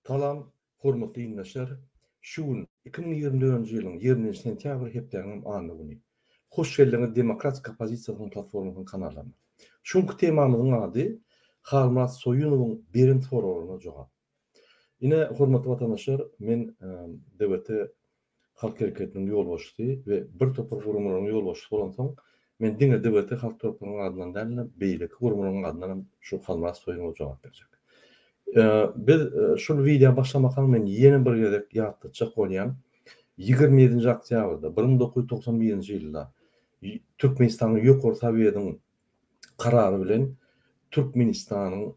Salam, hormatly ildeşler! Şu gün, 2024-nji ýylyň 20-nji sentýabry hepdäniň anna güni. Hoş geldiňiz Demokratik oppozisiýasynyň platformasynyň kanalyna. Şu günki temamyzyň ady Halmyrat Soýunowyň beren soraglaryna jogap. Ine, hormatly watandaşlar, men DWT Halk hereketiniň ýolbaşçysy we bir topar guramalaryň ýolbaşçysy bolansoň, men diňe DWT Halk toparynyň adyndan däl-de, beýleki guramalaryň adyndan hem şu Halmyrat Soýunowa jogap berjek. Biz şul wideo başlamakaň men ýene bir gezek ýatlatjak bolýan, 27-nji oktýabrda 1991-nji ýylda Türkmenistanyň Ýokary Sowediň karary bilen Türkmenistanyň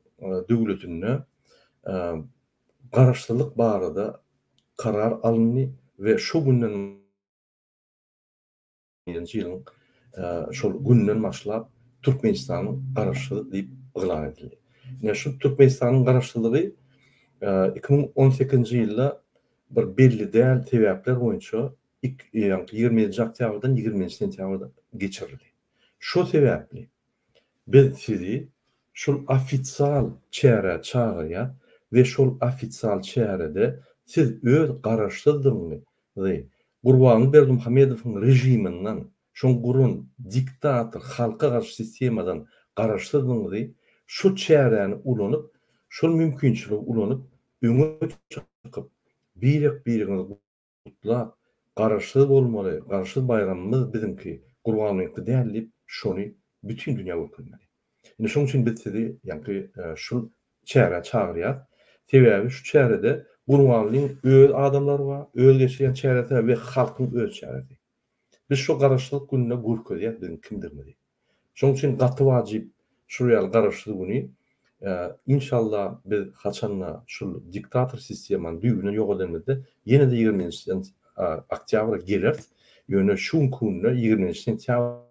döwletinde Garaşsyzlyk barada karar alyndy we şo günden nji ýylyň şol günden başlap Türkmenistanyň Garaşsyz diýip yglan edildi. Ine şu Türkmenistanyň Garaşsyzlygy 2018-nji ýylda bir belli däl sebäpler boýunça 27-nji oktýabrdan 20-nji sentýabrda geçirildi. Şo sebäpli Biz sizi şol ofisial çärä çagyrýas we şol ofisial çärede siz öz garaşsyzdygyňyzy Gurbanguly Berdimuhamedowyň režiminden, şoň guran diktator, halka garşy sistemadan garaşsyzdygyňyzy şu çäräni ulanyp, şol mümkinçiligi ulanyp öňe çykyp, birek-biregiňizi gutlap, Garaşsyz bolmaly, Garaşsyz baýramymyz biziňki, Gurbanlyňky däl diýip, şony bütin dünýä görkezmeli. Indi şonuň üçin biz sizi ýaňky şul çärä çagyrýas. Sebäbi şu çärede Gurbanlyň öz adamlary bar, öz geçirýän çäresi bar we halkyň öz çäresi. Biz şo Garaşsyzlyk gününde görkezýäs biziň kimdigimizi. Şonuň üçin gaty wajyp şul ýaly garaşsyz güni inşallah biz haçanda şul diktator sistemany düýbünden ýok edenimizde ýene-de ýigriminji oktýabra geleris. Ýöne şu günki günde ýigriminji sentýabr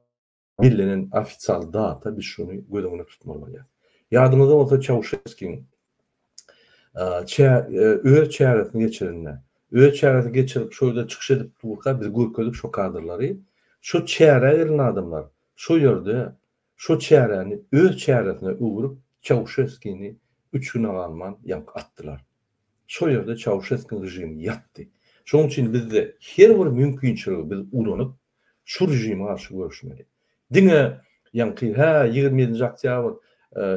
bellenen ofisial data biz şuny göz öňünde tutmaly bolýar. Ýadyňyzda bolsa Çauşeskiň öz çäresini geçirende, öz çäresini geçirip şo ýerde çykyş edip durka biz görkezdik şo kadrlary. Şo çärä gelen adamlar şo ýerde şo çäräni öz çäresine öwrüp Çauşeskini üç güne galman ýaňky atdylar. Şo ýerde Çauşeskiň režimi ýatdy. Şonuň üçin bizde her bir mümkinçiligi biz ulanyp Şu režime garşy göreşmeli. Diňe ýaňky hä 27-nji oktýabr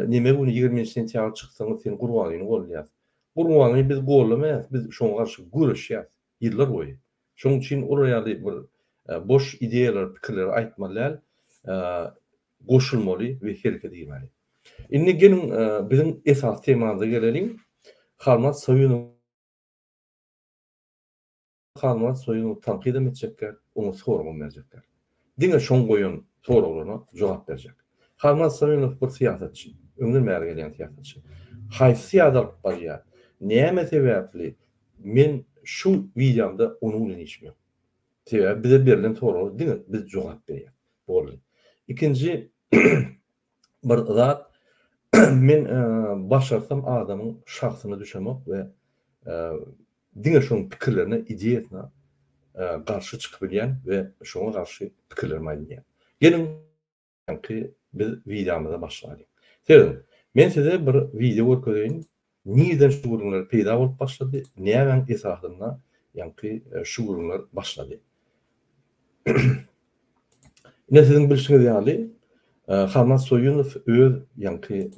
neme güni 27-nji sentýabr çyksaňyz sen Gurbanlyny goldaýas. Gurbanlyny biz goldamaýas, biz şoňa garşy göreşýäs ýyllar boýy. Şonuň üçin olar ýaly bir boş ideýalar, pikirleri aýtmaly däl, goşulmaly we herekete girmeli. Indi geliň biziň esasy temamyza geleliň. Halmyrat Soýunow Halmyrat Soýunowy tankyt hem etjekler, oňa soragam berjekler. Diňe şoň goýan soraglaryna jogap berjek. Halmyrat Soýunow bir syýasatçy, öňden bäri gelýän syýasatçy. Haýsy syýasat alyp barýar, näme sebäpli men şu wideomda onuň bilen işim ýok. Sebäbi bize berlen soraga diňe biz jogap berýäs. Boldy. Ikinji bir zat men başarsam adamyň şahsyna düşemok we diňe şonuň pikirlerine, ideýasyna garşy çykyp bilýän we şoňa garşy pikirlerimi aýdýan. Geliň ýaňky biz wideomyza başlalyň. Serediň, men size bir wideo görkezeýin, nirden şu gürrüňler peýda bolup başlady, nämäň esasynda ýaňky şu gürrüňler başlady. Ine siziň bilşiňiz ýaly, Halmyrat Soýunow öz ýaňky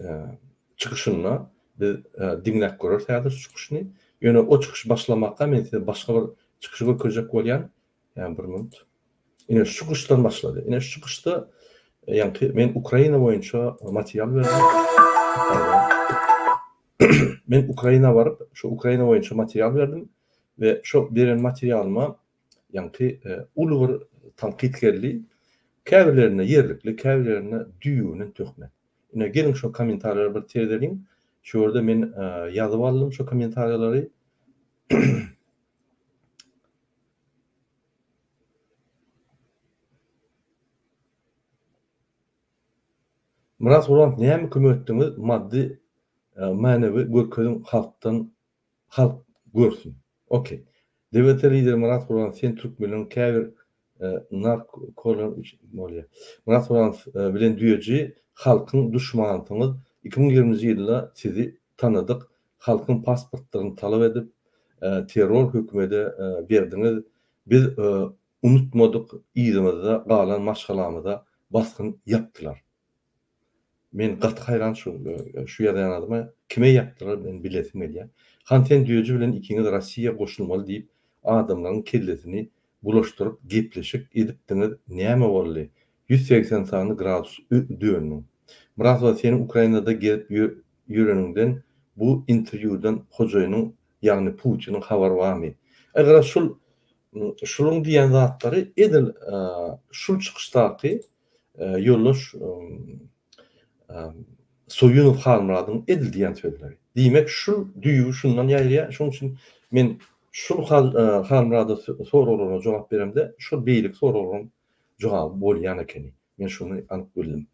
çykyşynda biz diňläp göreris häzir şu çykyşyny. Ýöne o çykyş başlamakka men size başga bir çykyşy görkezjek bolýan. Ýa bir minut. Ine şu çykyşdan başlady. Ine şu çykyşda ýaňky men Ukraina boýunça material berdim. Men Ukraina baryp, şu Ukraina boýunça material berdim we şo beren materialyma Ýaňky uly bir tankyt geldi. Käbirlerinde ýerlikli, käbirlerinde düýbünden töhmet. Ine, geliň şo kommentariýalara bir seredeliň. Şu ýerde men ýazyp aldym şo kommentariýalary. Myrat Gurbanow näme kömek etdiňiz maddy manewi görkeziň halkdan Halk görsün. Ok. DWT lideri Myrat Gurbanow sen türkmenleriň käbir narkolar üçin bolýa. Myrat Gurbanow bilen düýeji halkyň duşmanysyňyz 2020-nji ýylda sizi tanadyk. Halkyň pasportlaryny talap edip terror hökümede berdiňiz. Biz unutmadyk yzymyzda galan maşgalamyza basgyn ýapdylar. Men gaty haýran şu şu ýazýan adama kime ýapdylar men bilesim gelýär. Han sen düýeji bilen ikiňiz Rossiýa goşulmaly diýip adamlaryň kellesini bulaşdyryp gepleşik edipdiňiz näme boldy 180 sany gradus döndüň. Myradowa seniň Ukrainada gezip ýöreniňden bu interwýudan hojaýynyň ýagny Putiniň habary barmy? Aý garaz şul şulyň diýýän zatlary edil şul çykyşdaky ýoldaş Soýunow Halmyradyň edil diýýän sözleri. Diýmek şul düýbi şundan ýaýraýar. Şonuň üçin men şul Halmyrada soraglaryna jogap beremde şol beýleki soraglaryň jogaby bolýan ekeni. Men şuny anyk bildim.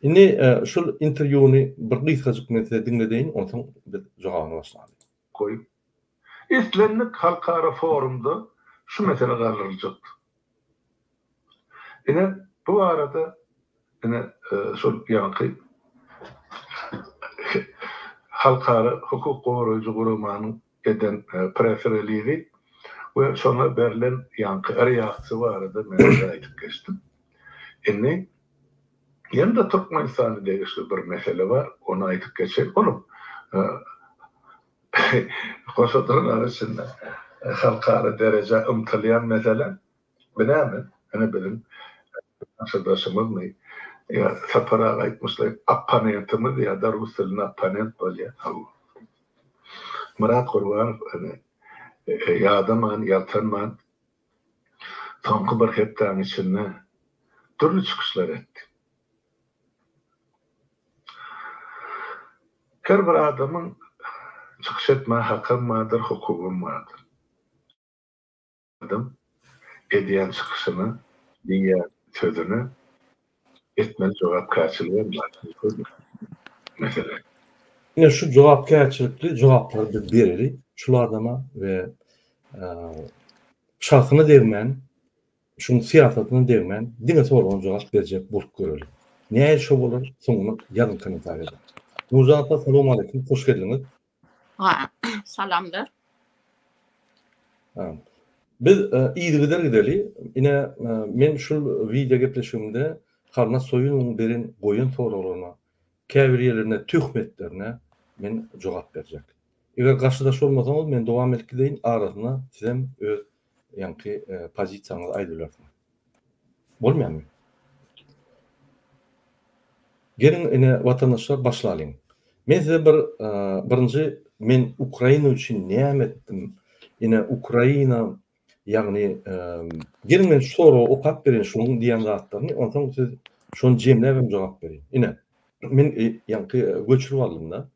Indi şul interwýuny bir gysgajyk men size diňledeýin, onsoň biz jogabyna başlaly. Goýup, islendik halkara forumda şu mesele galdyryljakdy. Ine, bu barada ine şol ýaňky halkara hukuk goraýjy guramanyň eden press-relizi we şoňa berlen ýaňky reaksiýa barada men size aýdyp geçdim. Indi ýene-de Türkmenistana degişli bir mesele bar, ony aýdyp geçeýin. Onuň goşa dyrnak içinde halkara derejä ymtylýan mesele. Bu näme? Ine biziň garşydaşymyzmy ýa Sapar aga aýtmyşlaýyn opponentimiz ýa-da rus dilinde opponent bolýar. Hawa. Myrat Gurbanow ine ýadaman, ýaltanman soňky bir hepdäň içinde dürli çykyşlar etdi. Her bir adamyň çykyş etmäge hakam bardyr, hukugam bardyr. Adam edýän çykyşyna, diýýän sözüne etmeli jogapkärçiligem bar. Mesele. Ine şu jogapkärçilikli jogaplary biz bereli şul adama we şahsyna degmän, şuň syýasatyna degmän diňe soragyna jogap berjek bolup göreli. Nähili şo bolar soňuny ýazyň kommentariýada. Nurjan apa salowmaleýkim hoş geldiňiz. Salamlar. Biz yzygider gideli. Ine, men şul wideo gepleşigimde Halmyrat Soýunowyň beren goýan soraglaryna, käbir ýerlerinde töhmetlerine men jogap berjek. Eger garşydaş bolmasaňyz, men dowam edip gideýin, arasynda sizem öz ýaňky pozisiýaňyzy aýdybilersiňiz. Bolmaýarmy? Geliň ine watandaşlar başlalyň. Men size bir birinji men Ukraina üçin näme etdim? Ine Ukraina ýagny geliň men şu soragy okap bereýin şunuň diýen zatlaryny onsoň siz şony jemläp hem jogap beriň. Ine men ýaňky göçürip aldym-da.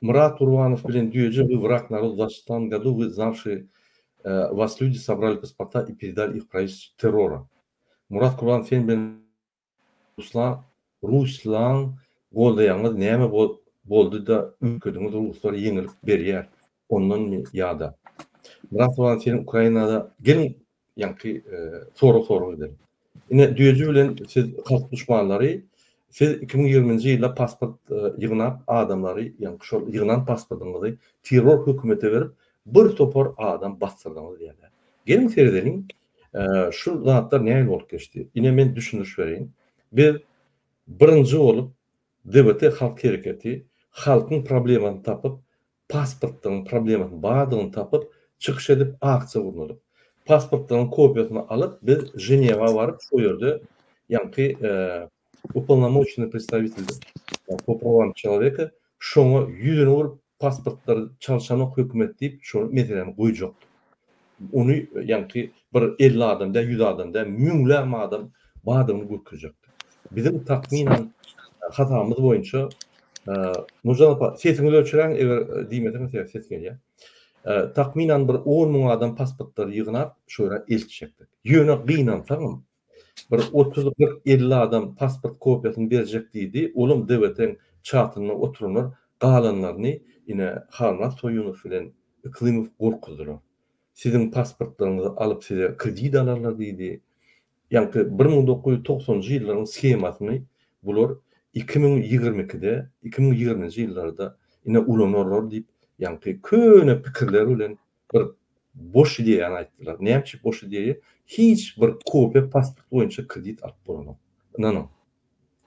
Myrat Gurbanow bilen Düýeje вы враг народа в 26 году вы знавший вас люди собрали паспорта и передали их правительству террора. Murat Gurbanow sen bilen Ruslan Ruslan goldaýaňyz näme boldy-da üýtgediňiz ruslar ýeňilip berýär ondanmy ýada. Myrat Gurbanow seniň Ukrainada geliň Ýaňky sorag sorag edelim. Ine düýeji bilen siz halk duşmanlary siz 2020-nji ýylda pasport ýygnap adamlary ýaňky şol ýygnan pasportyňyzy terror hökümete berip bir topar adam basdyrdyňyz diýýärler. Geliň seredeliň şu zatlar nähili bolup geçdi. Ine men düşündiriş bereýin. Biz birinji bolup DWT halk hereketi halkyň problemasyny tapyp pasportlaryň problemasyny bardygyny tapyp, çykyş edip aksiýa gurnadyk. Pasportlaryň kopiýasyny alyp biz Ženewa baryp şo ýerde ýaňky Upolnomoçennyý predstawitel po prawam çeloweka şoňa ýüzüni urup pasportlary çalşanok hökümet diýip şo meseläni goýjakdyk. Ony ýaňky bir 50 adam däl, 100 adam däl, müňläp adam bardygyny görkezjekdik. Biziň takmynan hasabymyz boýunça Nurjan apa, sesiňizi öçüräň, eger diýmeseňiz sebäbi ses gelýär. Takmynan bir 10 müň adam pasportlary ýygnap, şo ýere eltjekdik. Ýöne gynansagam, bir 30, 40, 50 adam pasport kopiýasyny berjek diýdi. Olam DWT-iň çatynda oturanlar galanlaryny ine Halmyrat Soýunow bilen Yklymow gorkuzdylar. Siziň pasportlaryňyzy alyp size kredit alarlar diýdi. Ýaňky 1990-njy ýyllaryň shemasyny bular 2022-de, 2020-nji ýyllarda ine ulanarlar diýip, ýaňky köne pikirler bilen bir boş ideýany aýtdylar. Näme üçin boş ideýa? Hiç bir kopiýa pasport boýunça kredit alyp bolanok. Ynanyň.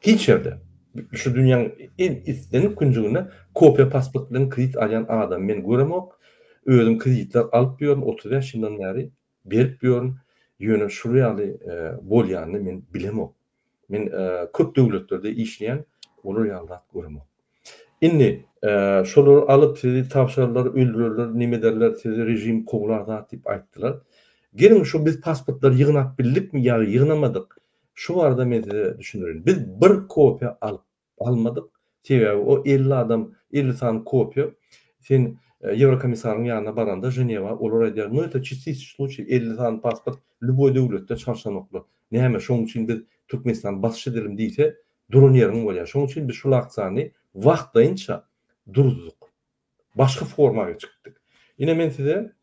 Hiç ýerde. Şu dünýäň islendik künjeginde kopiýa pasport bilen kredit alýan adamy men göremok. Özüm kreditler alyp ýörün 35 ýyldan bäri berip ýörün. Ýöne şul ýaly bolýanyny men bilemok. Men köp döwletlerde işleýän, olar ýaly zat göremok. Indi şolary alyp sizi tabşyrarlar, öldürerler, neme ederler, sizi režim kowlar zat diýip aýtdylar. Geliň şu biz pasportlary ýygnap bildikmi ýa ýygnamadyk, şu barada men size düşündireýin. Biz bir kopiýa alyp almadyk. Sebäbi o 50 adam, 50 sany kopiýa sen Ýewrokomissaryň ýanyna baranda Ženewa olar aýdýar, nu это частичный случай, 50 sany pasport lýuboý döwletde çalşanoklar. Näme şoň üçin biz Türkmenistany basyş edelim diýse duran ýeriň bolýar. Şoň üçin biz şul aksiýany wagtlaýynça duruzdyk. Başga forma geçipdik. Ine men size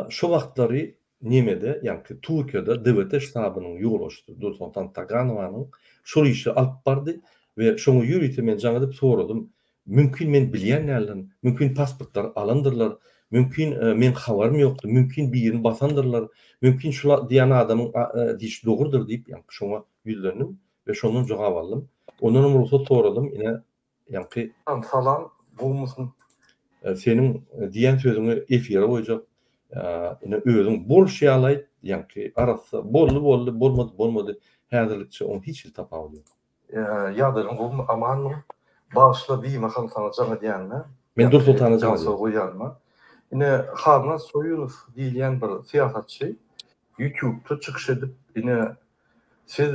Şo wagtlary nemede, ýaňky Türkiýede DWT ştabynyň ýolbaşçysy Dursoltan Taganowanyň şol işi alyp bardy we şoňa ýörite men jaň edip soradym, mümkin men bilýän däldirin, mümkin pasportlary alandyrlar, mümkin meň habarym ýokdy, mümkin birini basandyrlar, mümkin şul diýen adamyň diýşi dogrudyr diýip, ýaňky şoňa ýüzlendim we şondan jogap aldym. Ondanam rugsat soradym, ine Ýaňky. Salam gowumysyň. Seniň diýen sözüňi efire goýjak. Ine özüň bolşy ýaly aýt, ýaňky arassa boldy boldy, bolmady bolmady. Häzirlikçe oň hiç hili tapawudy ýok. Ýagdaýlaryň gowumy amanmyň? Bagyşla bimahal saňa jaň edýänime. Men Dursoltana jaň edýän. Goýýanyma. Ine Halmyrat Soýunow diýilýän bir syýasatçy Ýutubda çykyş edip ine Siz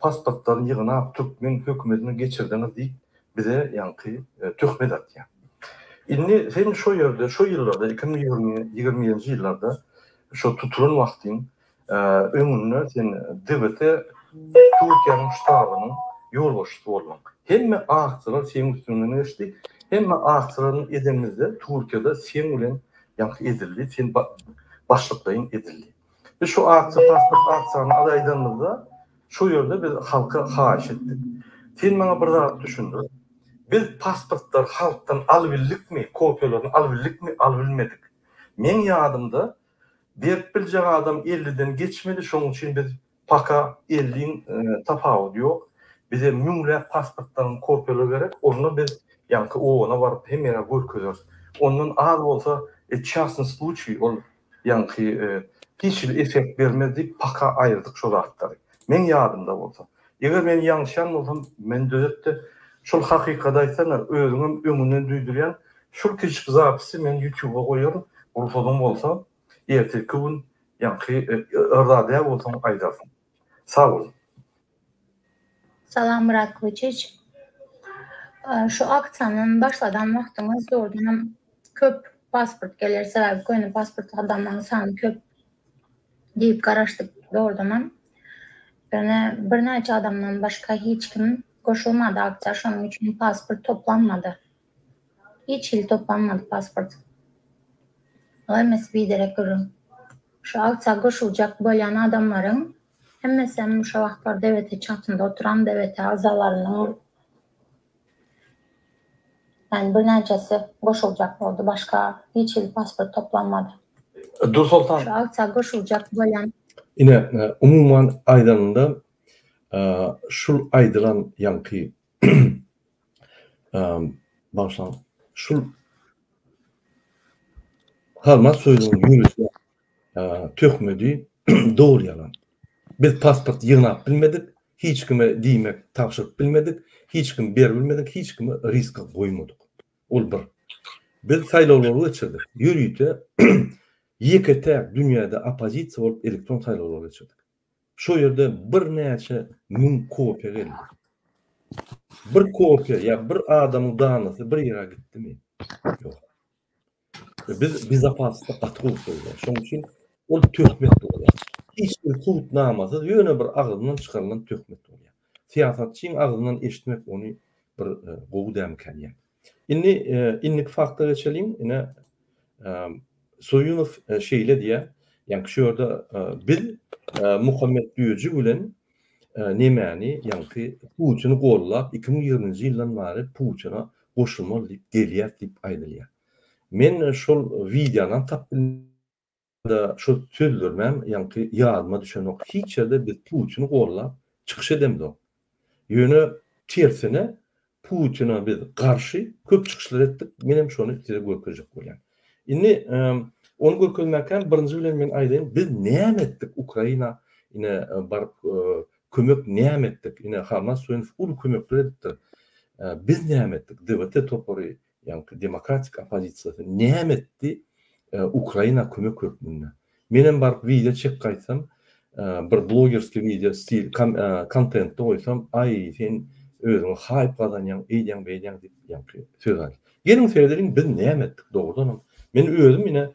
pasportlaryny ýygnap türkmen hökümetine geçirdiňiz diýip bize ýaňky töhmet atýar. Indi sen şo ýerde şo ýyllarda 2021-nji ýyllarda şo tutulan wagtyň öňünde sen DWT Türkiýäniň ştabynyň ýolbaşçysy bolduň. Hemme aksiýalar seň üstüňden geçdi. Hemme aksiýalaryny edenimizde Türkiýede seň bilen ýaňky edildi, sen başlyklaýyn edildi. Biz şu aksiýa, pasport aksiýany aýdanymyzda, şu ýerde biz halka haýyş etdik. Sen maňa bir zat düşündir. Biz pasportlary halkdan alybildikmi, kopiýalaryny alybildikmi, alybilmedik. Meň ýadymda, berip biljek adam elliden geçmedi, şonuň üçin biz Paka elliň tapawudy ýok. Bize müňläp pasportlaryň kopiýalary gerek, onda biz ýaňky OON-a baryp hemme ýere görkezeris. Ondan az bolsa, çasny sluçiý, ol ýaňky hiç hili effekt bermez diýip paka aýyrdyk şo zatlary. Meň ýadymda bolsa. Eger men ýalňyşýan bolsam meni düzetde şol hakykady aýtsana özüňem öňünden duýdurýan şul kiçijik zapisi men ýutuba goýaryn rugsadyň bolsa ertirki gün ýaňky yrza däl bolsaň aýdarsyň. Sag bol. Salam Myrat Gylyçiç. Şu aksiýany başladan wagtyňyz dogrudanam köp pasport geler sebäbi köne pasportly adamlaryň sany köp diýip garaşdyk dogrudanam. Ýöne birnäçe adamdan başga hiç kim goşulmady aksiýa şonuň üçin pasport toplanmady. Hiç hili toplanmady pasport. Hemmesi biderek gürrüň. Şu aksiýa goşuljak bolýan adamlaryň hemmesem şo wagtlar DWT çatynda oturan DWT agzalarynyň ýani birnäçesi goşuljak boldy. Başga hiç hili pasport toplanmady. Dursoltan. Şu aksiýa goşuljak bolýan. Ine, umuman aýdanynda, şul aýdylan ýaňky Bagyşlaň, şul Halmyrat Soýlunyň ýüregine töhmedi dogry ýalan. Biz pasport ýygnap bilmedik, hiç kime diýmek tabşyryp bilmedik, hiç kim berip bilmedik, hiç kimi riska goýmadyk. Ol bir. Biz saýlawlary geçirdik. Ýörite ýeke-täk dünýäde oppozisiýa bolup elektron saýlawlary geçirdik. Şo ýerde birnäçe müň kopiýa geldi. Bir kopiýa ýa bir adamyň danasy bir ýere gitdimi? Ýok. Biz bezopaslyk gaty gowy söýýäris. Şonuň üçin ol töhmet bolýar. Hiç bir subutnamasyz ýöne bir agzyndan çykarylan töhmet bolýar. Syýasatçyň agzyndan eşitmek ony bir gowy dälmikä diýýän. Indi indiki fakta geçeliň. Ine Soýunow şeýle diýýär, ýaňky şu ýerde biz Muhammet Düýeji bilen nemäni, ýaňky Putini gollap, 2020-nji ýyldan bäri Putine. goşulmaly diýip gelýäs diýip aýdylýar. Men şol wideonam tapyp bilmedim, şol sözlerimem ýaňky ýadyma düşenok. Hiç ýerde biz Putini gollap çykyş edemzok. Ýöne tersine Putine biz garşy köp çykyşlar etdik. Menem şony size görkezjek bolýan. Indi ony görkezmäkäm birinji bilen men aýdaýyn biz näme etdik Ukraina ine baryp kömek näme etdik? Ine Hamas Soýunow uly kömekler edipdir. Biz näme etdik? DWT topary ýaňky demokratik oppozisiýasy näme etdi Ukraina kömek hökmünde? Menem baryp wideo çekip gaýtsam, bir blogerskiý wideo stil kontentde goýsam, aý sen özüňe haýp gazanýaň, eýdýäň beýdýäň diýip ýaňky söz aýtdy. Geliň seredeliň biz näme etdik dogrudanam. Men özüm ine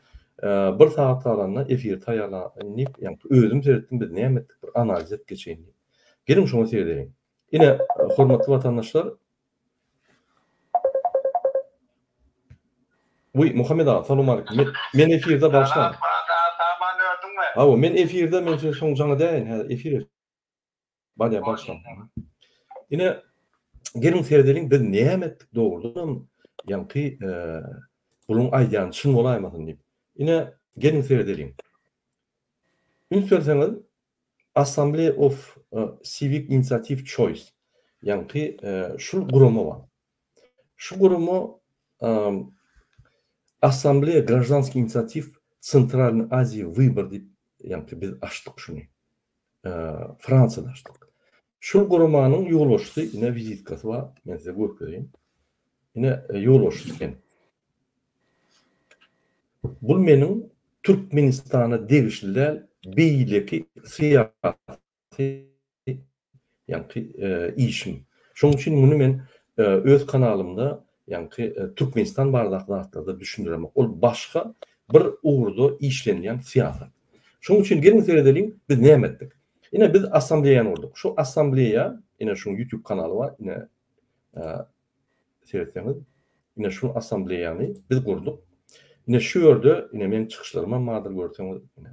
bir sagat galanda efiri taýýarlan diýip ýaňky özüm seretdim biz näme etdik bir analiz edip geçeýin diýip. Geliň şoňa seredeliň. Ine hormatly watandaşlar Wiý, Muhammet aga, salam aleýkum. Men, men efirde başlan. Saman ördüňmi? Hawa, men efirde, men size soň jaň edäýin, häzir efir. Barýa başlan. Ine, geliň seredeliň, biz näme etdik dogrudanam, ýaňky buluň aýdýany çyn bolaýmasyn diýip. Ine, geliň seredeliň. Üns berseňiz, Assembly of Civic Initiative Choice, ýaňky şul gurama bar. Şu gurama Assambleýa graždanskih inisiatiw Tsentralnyý Aziýa wybor diýip, ýaňky biz açdyk şuny. Fransiýada açdyk. Şul guramanyň ýolbaşçysy, ine wizitkasy bar, men size görkezeýin. Ine ýolbaşçysy men. Bul meniň Türkmenistana degişli däl beýleki syýasy ýaňky işim. Şonuň üçin muny men öz kanalymda ýaňky Türkmenistan baradaky zatlarda düşündiremok. Ol başga bir ugurda işlenýän syýasat. Şonuň üçin geliň seredeliň biz näme etdik. Ine biz assambleýany gurduk. Şu assambleýa ine şuň YouTube kanaly bar ine seretseňiz ine şu assambleýany biz gurduk. Ine şu ýerde ine meniň çykyşlarym hem bardyr görseňiz ine.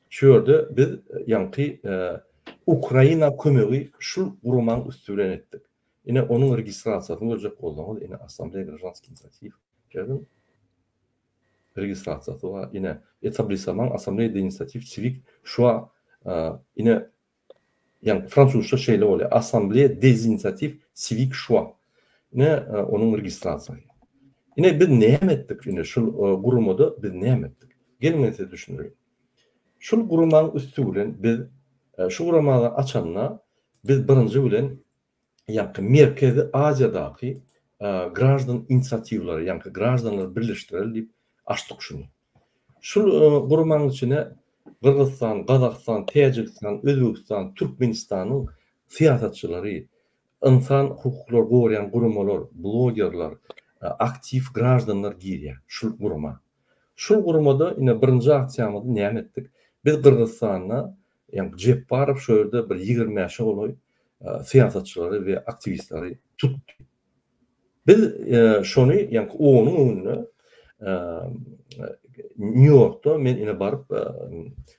Şu ýerde biz ýaňky Ukraina kömegi şu guramaň üsti bilen etdik. Ine onuň registrasiýasyny görjek bolsaňyz ine Assambleýa graždanskih inisiatiw şeýdip registrasiýasy bar. Ine etablisaman Assambleýa de inisiatiw siwik şua ine Ýagny fransuzça şeýle bolýar, Assemblée des initiatives civiques choix. Ine onuň registrasiýasy. Ine biz näme etdik ine şul guramada biz näme etdik? Geliň men size düşündireýin. Şul guramaň üsti bilen biz şu guramany açanda biz birinji bilen ýaňky Merkezi Aziýadaky graždan inisiatiwlary, ýaňky graždanlary birleşdireli diýip açdyk şuny. Şul guramanyň içine Gyrgyzystan, Gazagystan, Täjigistan, Özbegistan, Türkmenistanyň syýasatçylary, ynsan hukuklary goraýan guramalar, blogerler, aktiw graždanlar girýär şul gurama. Şul guramada ine birinji aksiýamyzy näme etdik? Biz Gyrgyzystanda, ýagny Jepbarow şo ýerde bir 25-e golaý syýasatçylary we aktiwistleri tutdy. Biz şony ýaňky onuň öňünde Nýu-Ýorkda men ine baryp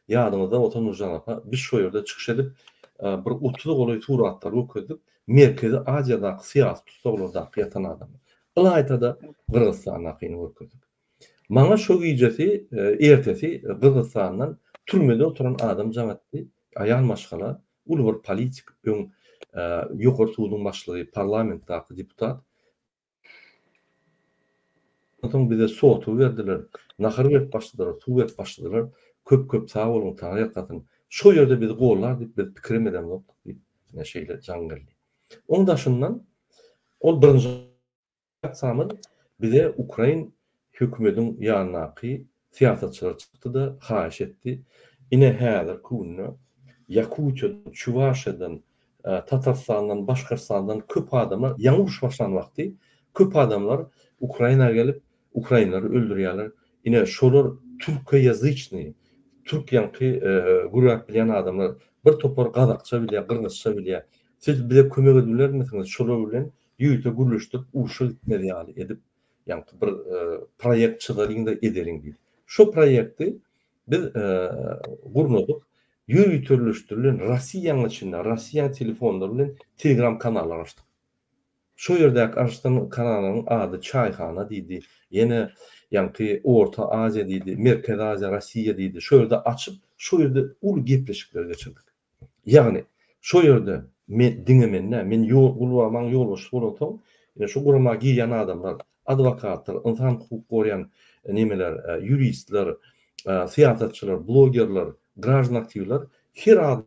ýadyňyzda bolsa Nurjan apa biz şo ýerde çykyş edip bir otuza golaý suratlary görkezdik. Merkezi Aziýadaky syýasy tussaglardaky ýatan adamlar. Ylaýta-da Gyrgyzystandakyny görkezdik. Maňa şo gijesi ertesi Gyrgyzystandan türmede oturan adam jaň etdi. Aýal maşgala Uly bir politik, öň Ýokary suduň başlygy, parlamentdaky deputat. Onsoň bize sotugy berdiler, nahar berip başladylar, suw berip başladylar. Köp-köp sag boluň, Taňry ýalkasyn. Şo ýerde bizi gollar diýip biz pikirem edemzokdyk diýip, ine şeýle jaň geldi. Oň daşyndan ol birinji Aýtsamyz, bize ukrain hökümediň ýanyndaky syýasatçylar çykdy-da, haýyş etdi, Ine, häzirki günde Ýakutiýadan, Çuwaşiýadan, Tatarystandan, Başgyrystandan köp adamlar, ýaňy uruş başlan wagty köp adamlar Ukraina gelip, ukrainleri öldürýärler. Ine, şolar türkoýazyçnyý, türk ýaňky gürläp bilýän adamlar, bir topar gazakça bilýär, gyrgyzça bilýär. Siz bize kömek edip bilermisiňiz şolar bilen ýörite gürleşdirip urşa gitmez ýaly edip ýaňky bir proýekt çyzalyň-da edeliň diýdi. Şo proýekti biz gurnadyk. Ýöriteleşdirilen Rossiýanyň içinde Rossiýanyň telefonlary bilen telegram kanallar açdyk. Şo ýerdäki açdan kanalyň ady Çaýhana diýdi. Ýene ýaňky Orta Aziýa diýdi, Merkezi Aziýa, Rossiýa diýdi. Şo ýerde açyp, şo ýerde uly gepleşikler geçirdik. Ýagny, şo ýerde men, diňe men däl, men ýol, guramaň ýolbaşçysy bolansoň, ine şu gurama girýän adamlar, adwokatlar, ynsan hukuk gorýan nemeler, ýuristler, syýasatçylar, blogerler, graždan aktiwler her adam,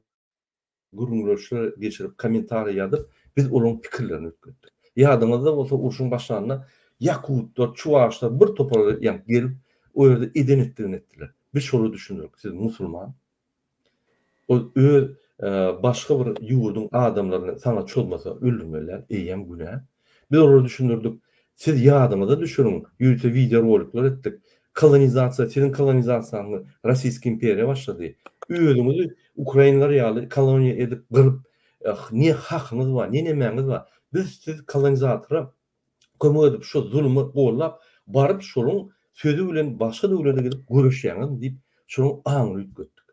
gürrüňleşler geçirip, kommentariý ýazyp, biz olaryň pikirlerini üýtgetdik. Ýadyňyzda bolsa urşuň başlanynda ýakutlar, çuwaşlar bir topar ýaňky gelip, o ýerde eden-etdigini etdiler. Biz şolara düşündirdik, siz musulman, ol öz başga bir ýurduň adamlaryny saňa çozmasa öldürmeli däl, eýýäm günä. Biz olara düşündirdik, siz ýadyňyza düşüriň, ýörite wideorolikler etdik. Kolonizasiýa, siziň kolonizasiýaňyz Rossiýskiý imperiýa başlady. Özüňizi ukrainler ýaly koloniýa edip gyryp, ne hakyňyz bar, ne nemäňiz bar. Biz siz kolonizatora kömek edip şu zulumy gollap, baryp şolaň sözi bilen başga döwlete gidip göreşýäňizmi diýip, şolaň aňyny üýtgetdik.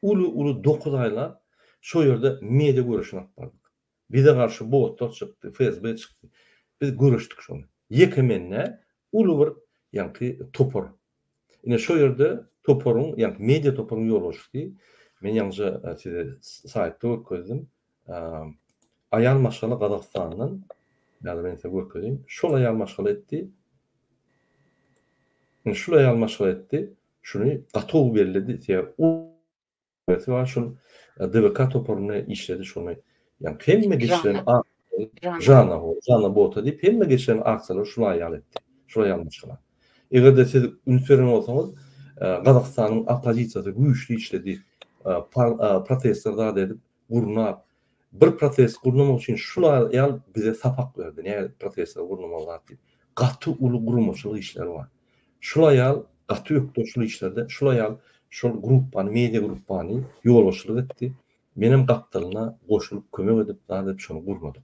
Uly-uly dokuz aýlap şo ýerde media göreşini alyp bardyk. Bize garşy botlar çykdy, FSB çykdy. Biz göreşdik şony. Ýeke men däl, uly bir ýaňky topar. Ine şo ýerde toparyň, ýaňky media toparyň ýolbaşçysy, men ýaňyja size saýtda görkezdim. Aýal maşgala Gazagystandan, ýa-da men size görkezeyim. Şol aýal maşgala etdi. Ine şul aýal maşgala etdi. Şuny gaty gowy belledi. Sebäbi Özi bar şul DWK toparynda işledi şony. Ýa hemme geçiren Jana Jana Bota diýip hemme geçiren aksiýalary şul aýal etdi. Şul aýal maşgala. Eger-de siz üns beren bolsaňyz Gazagystanyň oppozisiýasy güýçli işledi. Protestler zat edip gurnap bir protest gurnamak üçin şul aýal bize sapak berdi. Näme protestler gurnamaly zat diýip. Gaty uly guramaçylyk işleri bar. Şul aýal gaty ökde şul işlerde. Şul aýal şol gruppany, media gruppany ýolbaşçylyk etdi. Menem gapdalyna goşulyp kömek edip zat edip şony gurnadyk.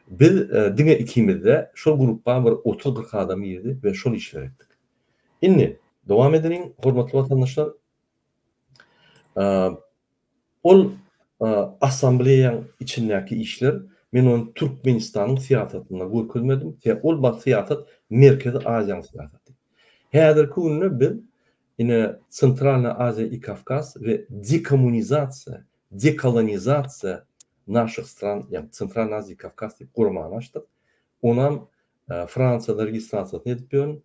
Biz diňe ikimizde şol gruppa bir 30-40 adam girdi we şol işleri etdik. Indi dowam edeliň hormatly watandaşlar. Ol assambleýaň içindäki işler, men ony Türkmenistanyň syýasatynda görkezmedim, sebäbi ol bar syýasat Merkezi Aziýanyň syýasaty. Häzirki günde biz ine Tsentralnaýa Aziýa i Kawkaz we dekommunizasiýa, dekolonizasiýa naših stran, ýagny Tsentralnaýa Aziýa i Kawkaz diýip guramany açdyk. Onam Fransiýada registrasiýasyny edip ýörün.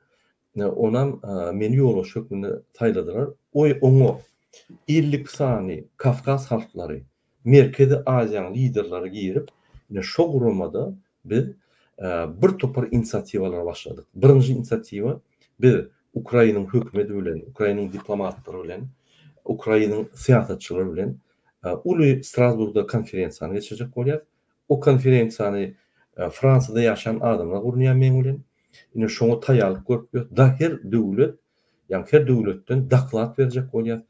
Onam meni ýolbaşçy hökmünde saýladylar. Oý oňa 52 sany Kawkaz halklary, Merkezi Aziýanyň liderleri girip, ine şo guramada biz bir topar inisiatiwalara başladyk. Birinji inisiatiwa biz Ukrainiň hökümeti bilen, Ukrainiň diplomatlary bilen, Ukrainiň syýasatçylary bilen uly Strasburgda konferensiýany geçirjek bolýas. O konferensiýany Fransiýada ýaşaýan adamlar gurnaýar meň bilen. Ine şoňa taýýarlyk görüp ýörüs. Da her döwlet, ýagny her döwletden doklad berjek bolýas.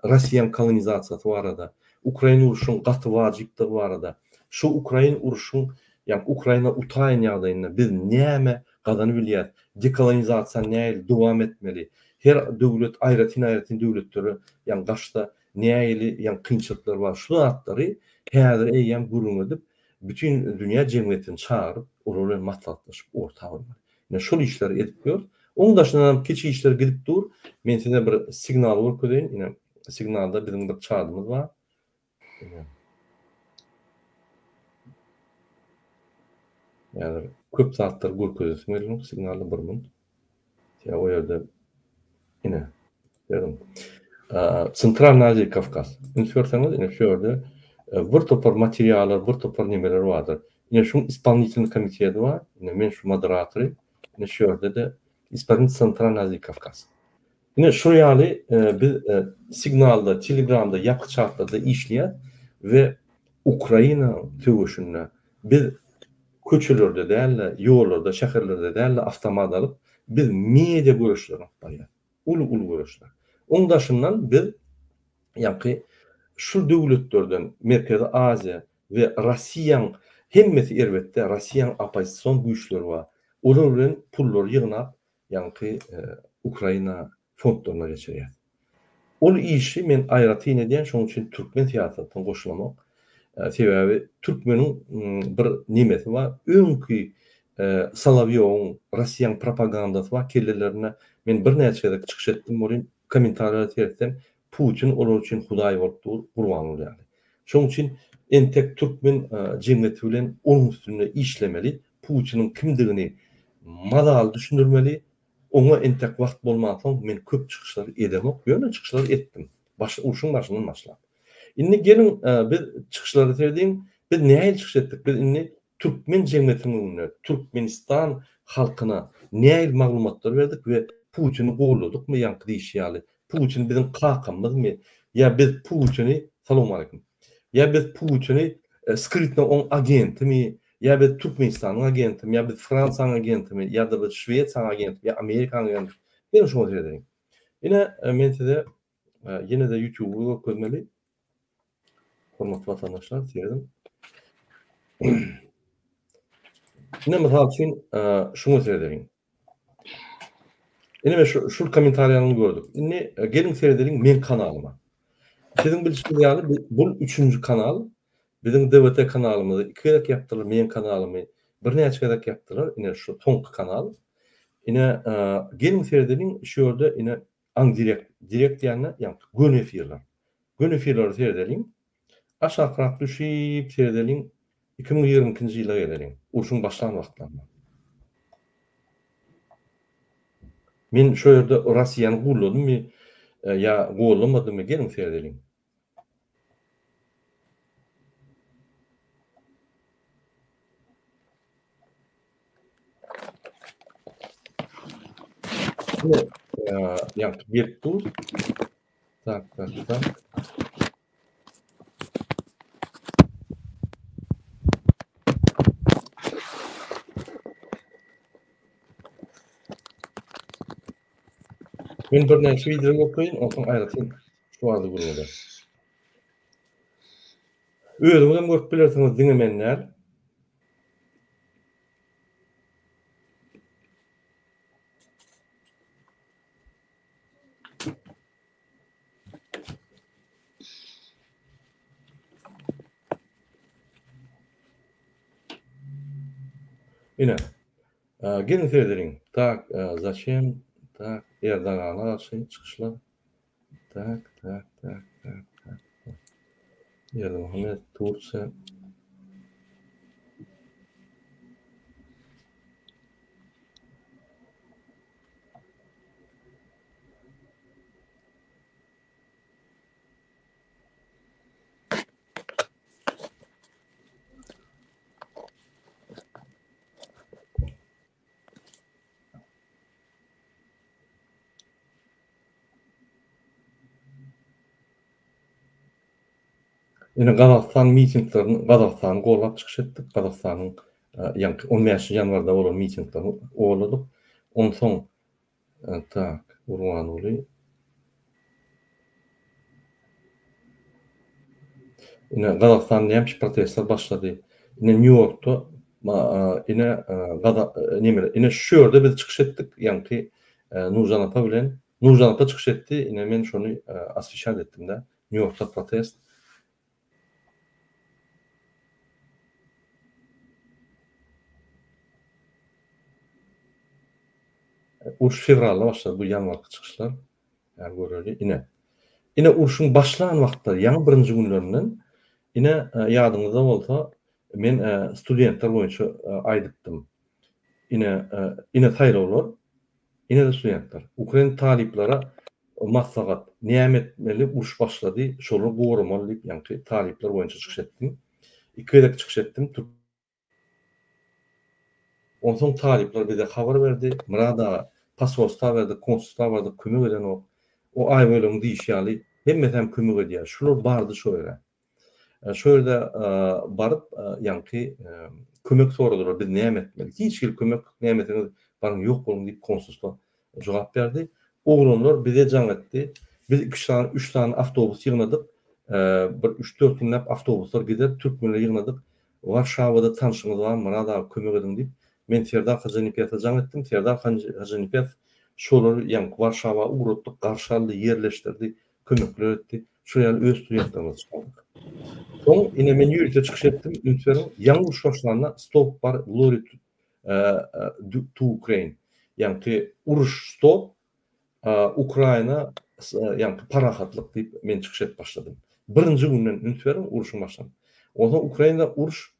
Rossiýanyň kolonizasiýasy barada, Ukraina urşuň gaty wajypdygy barada, şu Ukraina urşuň, ýagny Ukraina utaýan ýagdaýynda biz näme gazanyp bilýäs, dekolonizasiýany nähili dowam etmeli, her döwlet aýratyn-aýratyn döwletlere, ýagny gaçsa nähili ýagny kynçylyklar bar, şu zatlary häzir eýýäm gürrüň edip, bütin dünýä jemgyýetini çagyryp, olar bilen maslahatlaşyp orta goýmaly. Ine şol işleri edip ýörüs. Oň daşyndanam kiçi işler gidip dur. Men size bir signal görkezeýin. Ine signalda biziň bir çadymyz bar. Ine. Häzir köp zatlar görkezesim gelenok signalda bir minut. Ýa o ýerde ine görüň. Tsentralnyý Aziýa Kawkaz. Üns berseňiz ine şu ýerde e, bir topar materiallar, bir topar nemeler bardyr. Ine şuň ispolnitelnyý komiteti bar. Ine men şu moderatory. Ine şu ýerde-de ispolnitelnyý Tsentralnyý Aziýa Kawkaz. Ine şu ýaly e, biz e, signalda, telegramda, ýapyk çatlarda işleýär we Ukraina söweşinde biz köçelerde däl-de, ýollarda, şäherlerde däl-de awtomat alyp, biz media göreşlerini alyp barýarys. Uly-uly göreşler. Oň daşyndan biz ýaňky şu döwletlerden Merkezi Aziýa we Rossiýaň hemmesi erbetde Rossiýaň oppozision güýçleri bar. Olar bilen pullary ýygnap ýaňky Ukraina fondlaryna geçirýär. Ol işi men aýratyn edýän, şonuň üçin türkmen syýasatyna goşulamok. Sebäbi türkmeniň bir nemesi bar, öňki Solowýowyň, Rossiýanyň propagandasy bar kellelerinde. Men birnäçe gezek çykyş etdim welin, kommentariýalara seretsem, Putin olar üçin hudaý bolup dur, Gurbanguly ýaly. Şonuň üçin entek türkmen jemgyýeti bilen onuň üstünde işlemeli, Putiniň kimdigini mazaly düşündirmeli. Oňa entek wagt bolmansoň men köp çykyşlar edemok, ýöne çykyşlar etdim. Baş, urşuň başyndan başlap. Indi geliň biz çykyşlara serediň, biz nähili çykyş etdik, biz indi türkmen jemgyýetiniň öňünde Türkmenistan halkyna nähili maglumatlar berdik we Putini golladykmy ýaňky diýişi ýaly, Putin biziň kakamyzmy ýa biz Putini, salowmaleýkim, ýa biz Putini skrytno oň agentimi ýa biz Türkmenistanyň agentimi ýa biz Fransiýanyň agentimi ýa-da biz Şwesiýanyň agentimi ýa Amerikanyň agentimi, geliň şuňa seredeliň. Ine men size Ýene-de YouTube-y görkezmeli. Hormatly watandaşlar, serediň. Ine mysal üçin, şuňa seredeliň. Ine men şu şu kommentariýany gördük. Indi geliň seredeliň meň kanalyma. Siziň bilşiňiz ýaly, bu üçünji kanal. Biziň DWT kanalymyzy iki gezek ýapdylar, meň kanalymy birnäçe gezek ýapdylar. Ine şu soňky kanal. Ine geliň seredeliň şu ýerde ine Aň direkt, direkt diýende ýagny göni efirler. Göni efirlere seredeliň. Aşakrak düşüp seredeliň. 2022-nji ýyla geleliň. Urşuň başlan wagtlaryna. Men şo ýerde Rossiýany golladymmy ýa gollamadymmy geliň seredeliň. Ýagty gelip dur. Tak, tak, tak. Men birnäçe wideo okaýyn, onsoň aýratyn şu barada gürrüň ederis. Özüňiz hem görüp bilersiňiz, diňe men däl. Ine. Geliň seredeliň. Tak, zaçem, tak, Erdogana garşy çykyşlar. Tak, tak, tak, tak, tak. Berdimuhamedow, Tursiýa. Ine Gazagystan mitinglerini Gazagystany gollap çykyş etdik. Gazagystanyň ýaňky 15 ýanwarda bolan mitinglerini golladyk. Onsoň tak Gurbanguly Ine Gazagystanda näme üçin protestler başlady? Ine Nýu-Ýorkda ine Gaza neme ine şu ýerde biz çykyş etdik ýaňky Nurjan apa bilen. Nurjan apa çykyş etdi. Ine men şony osweşat etdim-de. Nýu-Ýorkda protest. Uruş fewralda başlady, bu ýanwarky çykyşlar. Ýa göreli, ine. Ine urşuň başlan wagtlary, ýaňy birinji günlerinden, ine ýadyňyzda bolsa, men studentler boýunça aýdypdym. Ine, ine saýlawlar, ine-de studentler. Ukrain talyplara maslahat, näme etmeli, uruş başlady, şolary goramaly diýip, ýaňky talyplar boýunça çykyş etdim. Iki gezek çykyş etdim. Onsoň talyplar bize habar berdi, Myrat aga, posolstwa berdik, konsulstwa bardyk, kömek edenok. O Aýbölegiň diýşi ýaly, hemmesi hem kömek edýär. Şular bardy şo ýere. Şo ýerde baryp, ýaňky kömek soradylar, biz näme etmeli? Hiç hili kömek näme etseňiz, baryň ýok boluň diýip konsulstwa jogap berdi. Oglanlar bize jaň etdi. Biz iki sany, üç sany awtobus ýygnadyk. Bir üç-dört günläp awtobuslar gider, türkmenleri ýygnadyk. Warşawada tanşyňyz barmy Myrat aga kömek ediň diýip, men Serdar Hajanipesowa jaň etdim. Serdar Hajanipesow şolary ýaňky Warşawa ugratdyk, garşy aldy, ýerleşdirdi. Kömekler etdi. Şol ýaly öz studentlerimizi çykardyk. Soň ine men ýörite çykyş etdim. Üns beriň, ýaňy uruş başlanda stop bar glory to Ukraine. Ýaňky uruş stop, Ukraina ýaňky parahatlyk diýip men çykyş edip başladym. Birinji günden üns beriň urşuň başlan. Onsoň Ukrainada uruş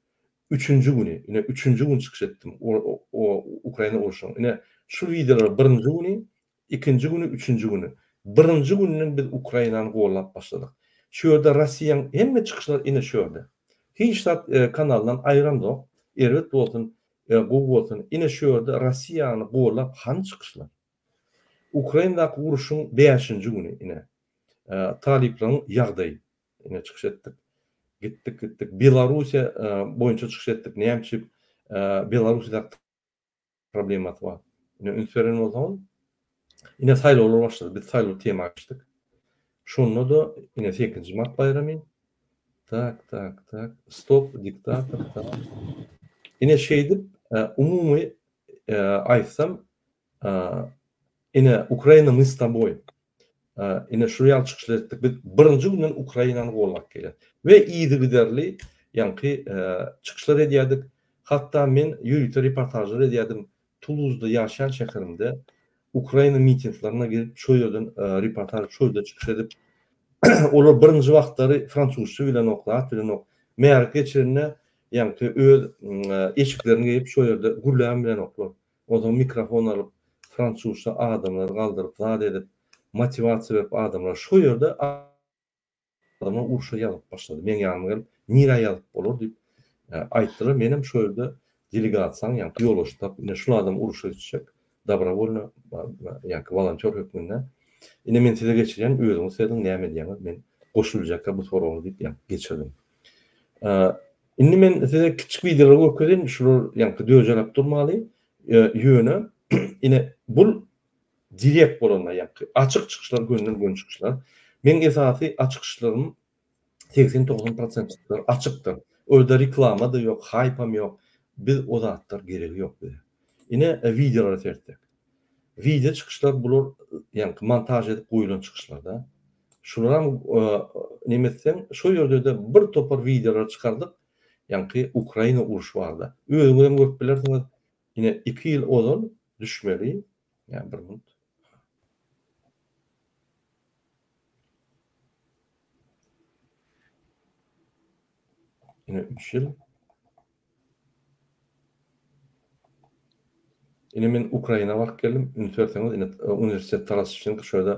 üçünji güni, ine üçünji gün çykyş etdim Ukraina urşuň. Ine şu wideolar birinji güni, ikinji güni, üçünji güni. Birinji günden biz Ukrainany gollap başladyk. Şu ýerde Rossiýaň hemme çykyşlar ine şu ýerde. Hiç zat kanaldan aýramzok. Erbet bolsun, gowy bolsun. Ine şu ýerde Rossiýany gollap hany çykyşlar. Ukrainadaky urşuň bäşinji güni ine talyplaryň ýagdaýy ine çykyş etdik. Gitdik gitdik. Belarussiýa boýunça çykyş etdik. Näme üçin Belarussiýada problemasy bar. Ine üns beren bolsaňyz ine saýlawlar başlady. Biz saýlaw tema geçdik. Şonda-da ine sekizinji mart baýramy. Tak tak tak. Stop diktator. Tak. Ine şeýdip umumy aýtsam Ine, Ukraina my s toboý. Ine, şu ýaly çykyşlar etdik. Biz birinji günden Ukrainany gollap gelýäris. We yzygiderli ýaňky çykyşlar edýärdik. Hatda men ýörite reportažlar edýärdim. Tuluzda ýaşaýan şäherimde Ukraina mitinglerine gelip, şo ýerden reportaž, şo ýerde çykyş edip, olar birinji wagtlary fransuzça bilenok, zat bilenok. Märeke geçirende ýaňky öz eşiklerini geýip, şo ýerde gürläbem bilenoklar. Onsoň mikrofon alyp, fransuzça adamlary galdyryp, zat edip, motiwasiýa berip adamlara şo ýerde adamlar urşa ýazyp başlady. Meň ýanyma gelip, nirä ýazyp bolar diýip aýtdylar. Menem şo ýerde delegasiýaň ýaňky ýolbaşçy tapyp, ine şul adam urşa gitjek, dobrowolno ýaňky wolontýor hökmünde. Ine men size geçirýän, özüňiz serediň näme edýäňiz, men goşuljak-a bu soraga diýip ýaňky geçirdim. Indi men size kiçik wideolary görkezeýin, şular ýaňky döjeläp durmaly. Ýöne ine bul direkt bolanda ýaňky açyk çykyşlar gönden göni çykyşlar. Meň esasy açyk çykyşlarym 80-90 prosent çykyşlar açykdyr. O ýerde reklama-da ýok, haýpam ýok. Biz o zatlar geregi ýok bize. Ine wideolara seretsek. Wideo çykyşlar bular ýaňky montaž edip goýulan çykyşlar-da. Şularam neme etseň, şo ýerde-de bir topar wideolar çykardyk, ýaňky Ukraina urşy barada. Özüňizem görüp bilersiňiz, ine iki ýyl ozal düşmeli, ýa bir minut. Ine üç ýyl. Ine men Ukraina baryp geldim. Üns berseňiz, ine uniwersitet Taras Şewçenko şu ýerde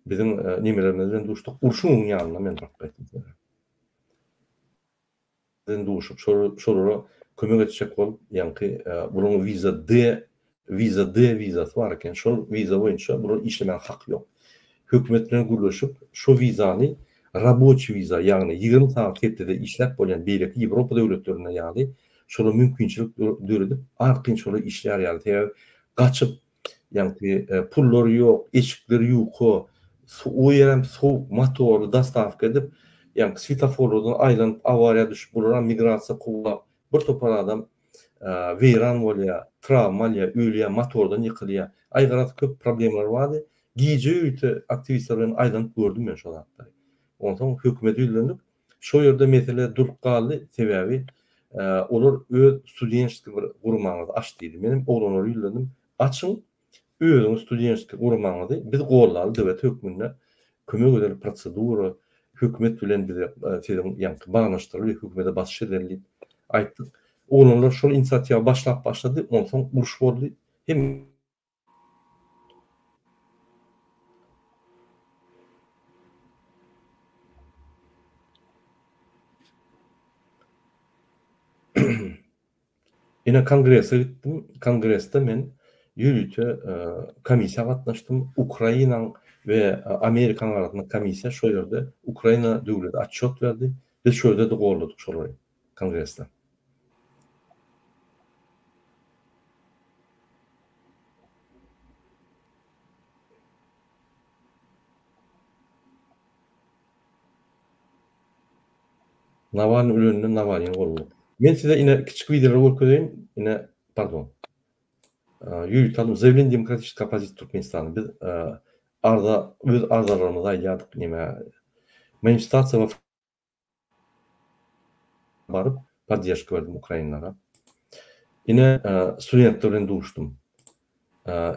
biziň e, nemelerimiz bilen duşduk. Urşuň öň ýanynda men baryp gaýtdym. Bilen duşup, şolara kömek etjek bolup, ýaňky e, bularyň wiza D, wiza D wizasy bar eken. Şol wiza boýunça bular işlemäge haky ýok. Hökümet bilen gürleşip, şo wizany raboçiý wiza, ýagny 20 sagat hepdede işläp bolýan beýleki Ýewropa döwletlerinde ýaly şolara mümkinçilik döredip, arkaýyn şolar işlär ýaly. Sebäbi gaçyp, ýaňky pullary ýok, eşikleri ýuka, o ýerem sowuk, motorly dostawka edip, ýaňky swetoforlardan aýlanyp, awariýa düşüp, bularam migrasiýa kowlap, bir topar adam weýran bolýar, trawma alýar, ölýär, motordan ýykylýar. Aý garaz köp problemalar bardy. Gije ýörite aktiwistler bilen aýlanyp gördüm men şo zatlary. Onsoň hökümete ýüzlendik. Şo ýerde mesele durup galdy, sebäbi olar öz studençeskiý bir guramaňyzy aç diýdi. Menem oglanlara ýüzlendim, açyň özüňiz studençeskiý guramaňyzy, biz gollaly döwlet hökmünde kömek edeli prosedura, hökümet bilen bize siziň ýaňky baglanyşdyraly, hökümete basyş edeli diýip aýtdyk. Oglanlar şol inisiatiwa başlap başlady, onsoň uruş boldy. Hem Ine kongrese gitdim. Kongresde men ýörite komissiýa gatnaşdym. Ukrainaň we Amerikanyň arasynda komissiýa şo ýerde Ukraina döwleti otçýot berdi. Biz şo ýerde-de golladyk şolary kongresde. Nawalny ölende Nawalnyny golladyk. Men size ine kiçik wideolar görkezeýin. Ine, pardon. Ýörite aldym. Заявление демократической оппозиции Туркменистана. Biz. Arza öz arzalarymyzy aýdýardyk neme manifestasiýa baryp podderžka berdim ukrainlara. Ine studentler bilen duşdum.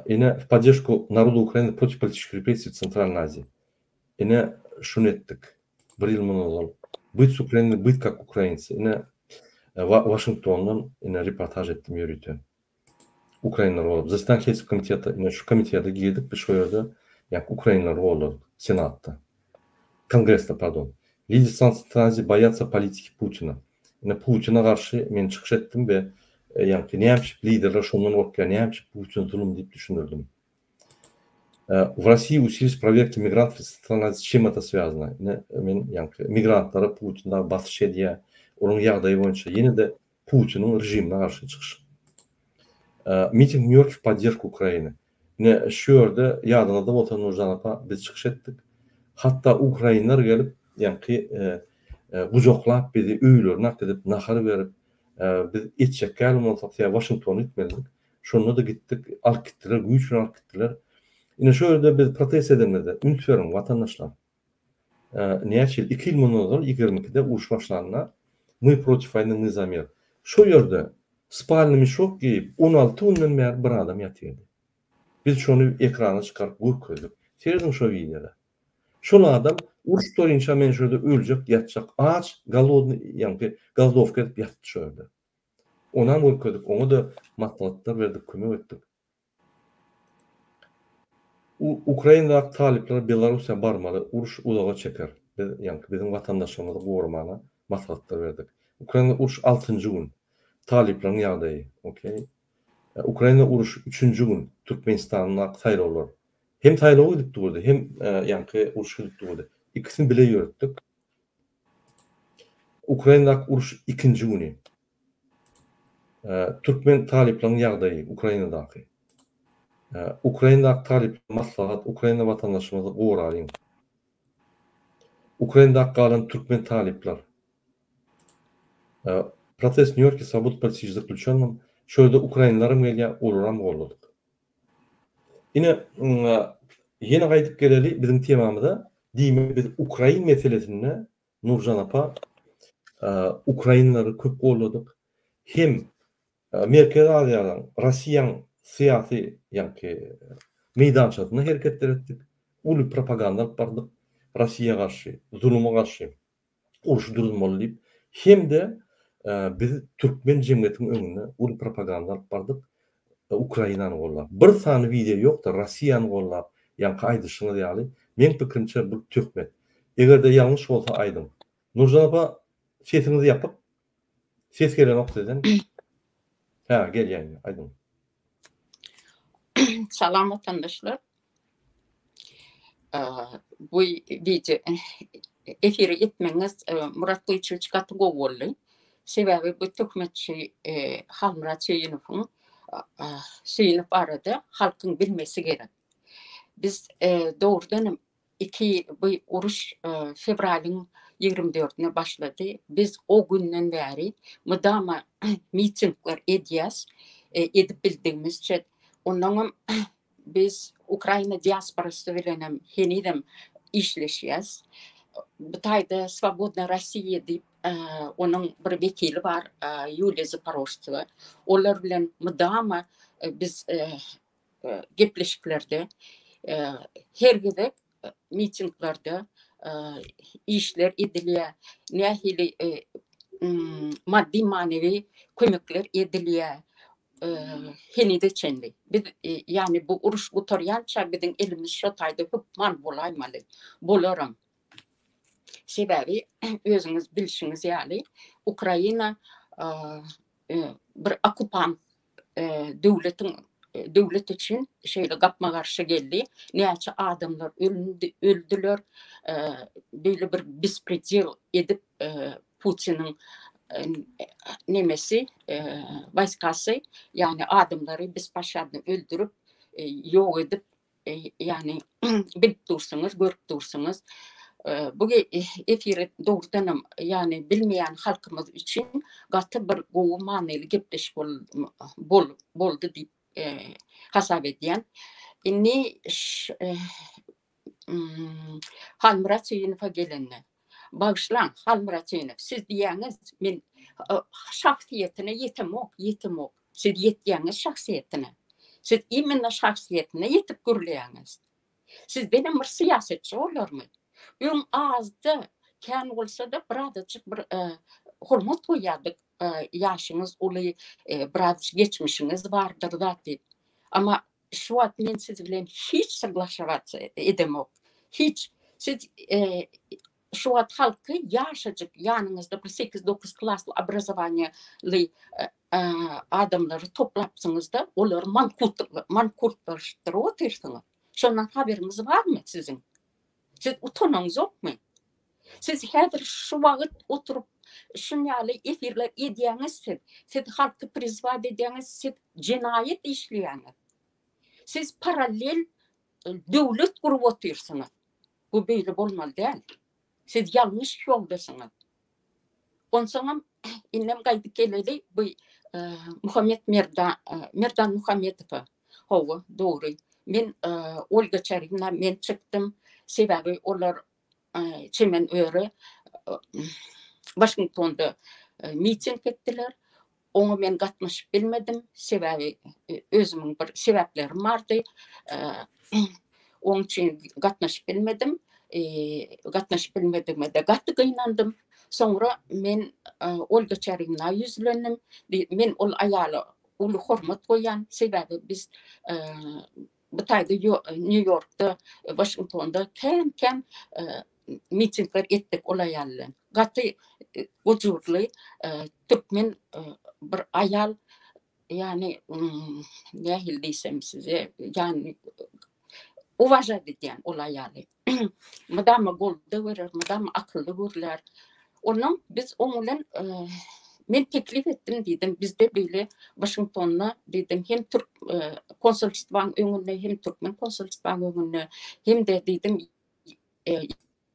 Ine w poddežku narodu Ukrainy protiv političkih represiý w Centralnoj Azii. Ine şuny etdik. Bir ýyl mundan ozal. Byt s Ukrainoi byt kak ukrainci. Ine Waşingtondan ine reportaž etdim ýörite. Ukrainler bolup. Zasedaniýa Helsinki komiteti, ine şu komitete girdik biz şo ýerde, ýa ukrainleri golladyk Senatda. Kongresde, pardon. Lider Sanstrazi boýatsa politiki Putina. Ine Putina garşy men çykyş etdim we ýaňky näme üçin liderler şondan gorkýar, näme üçin Putin zulum diýip düşündirdim. W Rossiýa usiliş prowerki migrantów iz Centralnej Azii, s çem это swýazano? Ine men ýaňky migrantlara Putin dagy basyş edýär, onuň ýagdaýy boýunça ýene-de Putiniň režimine garşy çykyş. Miting Nýu-Ýork w podderku Ukrainy. Ine, şu ýerde, ýadyňyzda bolsa, Nurjan apa, biz çykyş etdik. Hatda ukrainler gelip, ýaňky gujaklap bizi öýlerine äkidip, nahar berip, biz etjek ýaly bolsak, sebäbi Waşingtona gitmelidik. Şonda-da gitdik, alyp gitdiler, güýç bilen alyp gitdiler. Ine, şu ýerde biz protest edenimizde, üns beriň, watandaşlar, Näçe ýyl, iki ýyl mundan ozal, 22-de uruş başlanda, Мы против войны, мы за мир. Şo ýerde spalnyý mişok geýip, 16 günden bäri bir adam ýatyrdy. Biz şony ekrana çykaryp görkezdik. Serediň şo wideoda. Şol adam uruş gutarynça men şu ýerde öljek, ýatjak, aç, golodnyý, ýaňky golodowka edip ýatdy şo ýerde. Onam görkezdik, oňa-da maslahatlar berdik, kömek etdik. Ukrainadaky talyplar Belarussiýa barmaly, uruş uzaga çeker. Biz, ýaňky biziň watandaşlarymyzy goramaga maslahatlar berdik. Ukrainada uruş altynjy gün. Talyplaryň ýagdaýy, okey. Ukrainada uruş üçünji gün. Türkmenistandaky saýlawlar. Hem saýlaw gidip durdy, hem ýaňky uruş gidip durdy. Ikisini bile ýöretdik. Ukrainadaky uruş ikinji güni. Türkmen talyplaryň ýagdaýy Ukrainadaky. Ukrainadaky talyplara maslahat, Ukraina watandaşymyzy goralyň. Ukrainadaky galan türkmen talyplar. Protest Nýu-Ýorke swobod politiçi zaklýuçennym. Şu ýerde ukrainlaram gelýär, olaram golladyk. Ine, ýene gaýdyp geleli biziň temamyza. Diýmek biz ukrain meselesinde Nurjan apa, ukrainlary köp golladyk. Hem Merkezi Aziýanyň, Rossiýaň syýasy ýaňky meýdançasynda hereketler etdik. Uly propaganda alyp bardyk. Rossiýa garşy, zuluma garşy urşy duruzmaly diýip. Hem-de biz türkmen jemgyýetiniň öňünde uly propaganda alyp bardyk. Ukrainany gollap. Bir sany wideo ýokdur Rossiýany gollap, ýaňky aýdyşyňyz ýaly. Meň pikirimçe bu töhmet. Egerde ýalňyş bolsa aýdyň. Nurjan apa sesiňiz ýapyk. Ses gelenok sizden. Hä gelýär indi aýdyň. Salam watandaşlar. Bu wideo efiri etmegiňiz Murat Gylyçowiç gaty gowy boldy. Sebäbi bu töhmetçi Halmyrat Söýünowyň Söýünow barada halkyň bilmesi gerek. Biz dogrudan hem iki bu uruş fewralyň 24-ne başlady. Biz o günden bäri mydama mitingler edýäs, edip bildigimizçe. Ondan hem Biz Ukraina diasporasy bilenem henizem işleşýäs. Bu taýda Swobodna Rossiýa diýip, onuň bir wekili bar, Ýuliýa Zaporožtsewa. Olar bilen mydama biz gepleşiklerde, her gezek mitinglerde işler edilýär, nähili maddy-manewi kömekler edilýär. henize çenli. Biz ýagny bu uruş gutarýança biziň elimiz şo taýda hökman bolaýmaly. Bolaram. Sebäbi özüňiz bilşiňiz ýaly Ukraina bir okupant döwletiň döwlet üçin şeýle gapma-garşy geldi. Näçe adamlar öldüler. Beýle bir bespredel edip Putiniň nemesi, waýskasy, ýagny adamlary bespoşadno öldürip, ýok edip, ýagny bilip dursuňyz, görüp dursuňyz. Bu efiri dogrudanam, ýagny bilmeýän halkymyz üçin gaty bir gowy manyly gepleşik boldy diýip hasap edýän. Indi. Halmyrat Söýünowa gelende. Bagyşlaň, Halmyrat Söýünow, siz diýýäňiz, men şahsyýetine ýetemok, ýetemok. Siz ýetýäňiz şahsyýetine. Siz imенно şahsyýetine ýetip gürleýäňiz. Sizdenem bir syýasatçy bolarmy? Öň azda, kän bolsa-da birazajyk bir hormat goýýardyk, ýaşyňyz uly, biraz geçmişiňiz bardyr zat diýip. Amma şu wagt men siz bilen hiç soglaşawatsa edemok. Hiç. Siz şu wagt halky ýaşajyk ýanyňyzda bir sekiz-dokuz klasly obrazowaniýaly adamlary toplapsyňyzda, olary mankurtlaşdyryp otyrsyňyz. Şondan habaryňyz barmy siziň? Siz utanaňzokmy? Siz häzir şu wagt oturyp şun ýaly efirler edýäňiz siz. Siz halky prizwat edýäňiz, siz jenaýat işleýäňiz. Siz parallel döwlet gurup otyrsyňyz. Bu beýle bolmaly däl. Siz ýalňyş ýoldasyňyz. Onsoňam indem gaýdyp geleli bu Muhammet Merdan Merdan Muhammetowa. Hawa, dogry. Men Olga Çarina men çykdym. Sebäbi olar Çemen öre Waşingtonda miting etdiler. Oňa men gatnaşyp bilmedim. Sebäbi özümiň bir sebäplerim bardy. Oň üçin gatnaşyp bilmedim. Gatnaşyp bilmedigime-de gaty gynandym. Soňra men Olga Çarina ýüzlendim. Men ol aýala uly hormat goýýan. Sebäbi biz bu taýda Nýu-Ýorkda, Waşingtonda kän-kän mitingler etdik ol aýal bilen. Gaty gujurly türkmen bir aýal, ýagny nähili diýsem size, ýagny uwažat edýän ol aýaly. Mydama goldaw berer, mydama akylly gürlär. Onnoň biz oň bilen men teklip etdim diýdim, bizde beýle Waşingtonda diýdim hem türk konsulstwaň öňünde hem türkmen konsulstwaň öňünde hem-de diýdim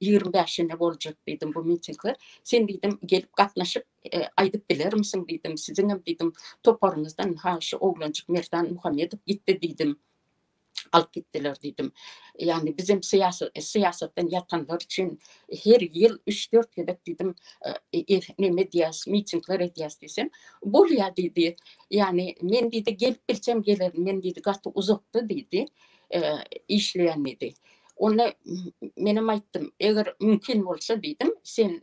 25-inde boljak diýdim bu mitingler. Sen diýdim gelip gatnaşyp aýdyp bilermisiň diýdim. Siziňem diýdim toparyňyzdan ha şu oglanjyk Merdan Muhammedow gitdi diýdim. Alyp gitdiler diýdim. Ýagny bizem syýasatdan ýatanlar üçin her ýyl üç-dört gezek diýdim neme edýäs, mitingler edýäs diýsem, bolýa diýdi. Ýagny men diýdi gelip bilsem gelerin, men diýdi gaty uzakda diýdi işleýän diýdi. Onda menem aýtdym, eger mümkin bolsa diýdim, sen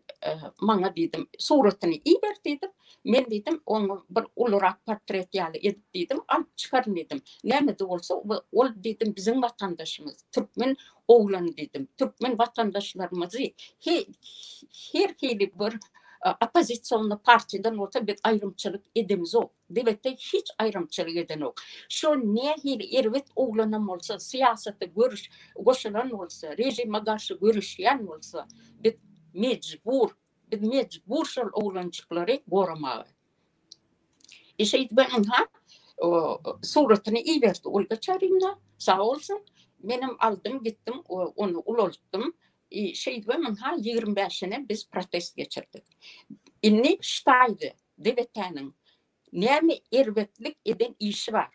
maňa diýdim, suratyny iber diýdim. Men diýdim, oňa bir ulurak portret ýaly edip diýdim, alyp çykaryn diýdim. Näme-de bolsa, ol diýdim, biziň watandaşymyz, türkmen oglany diýdim. Türkmen watandaşlarymyzy her hili bir oppozisionny partiýadan bolsa biz aýrymçylyk edemizok. Debetde hiç aýrymçylyk edenok. Şo nähili erbet oglanam bolsa, syýasata görüş goşulan bolsa, režime garşy göreşýän bolsa, biz mejbur, biz mejbur şol oglanjyklary goramaga. E şeýdibem ynha suratyny iberdi Olga Çaryna, sag bolsun. Menem aldym, gitdim, ony ulaltdym. E şeýdibem ynha 25-ine biz protest geçirdik. Indi ştaýdy. Debetäniň näme erbetlik eden işi bar?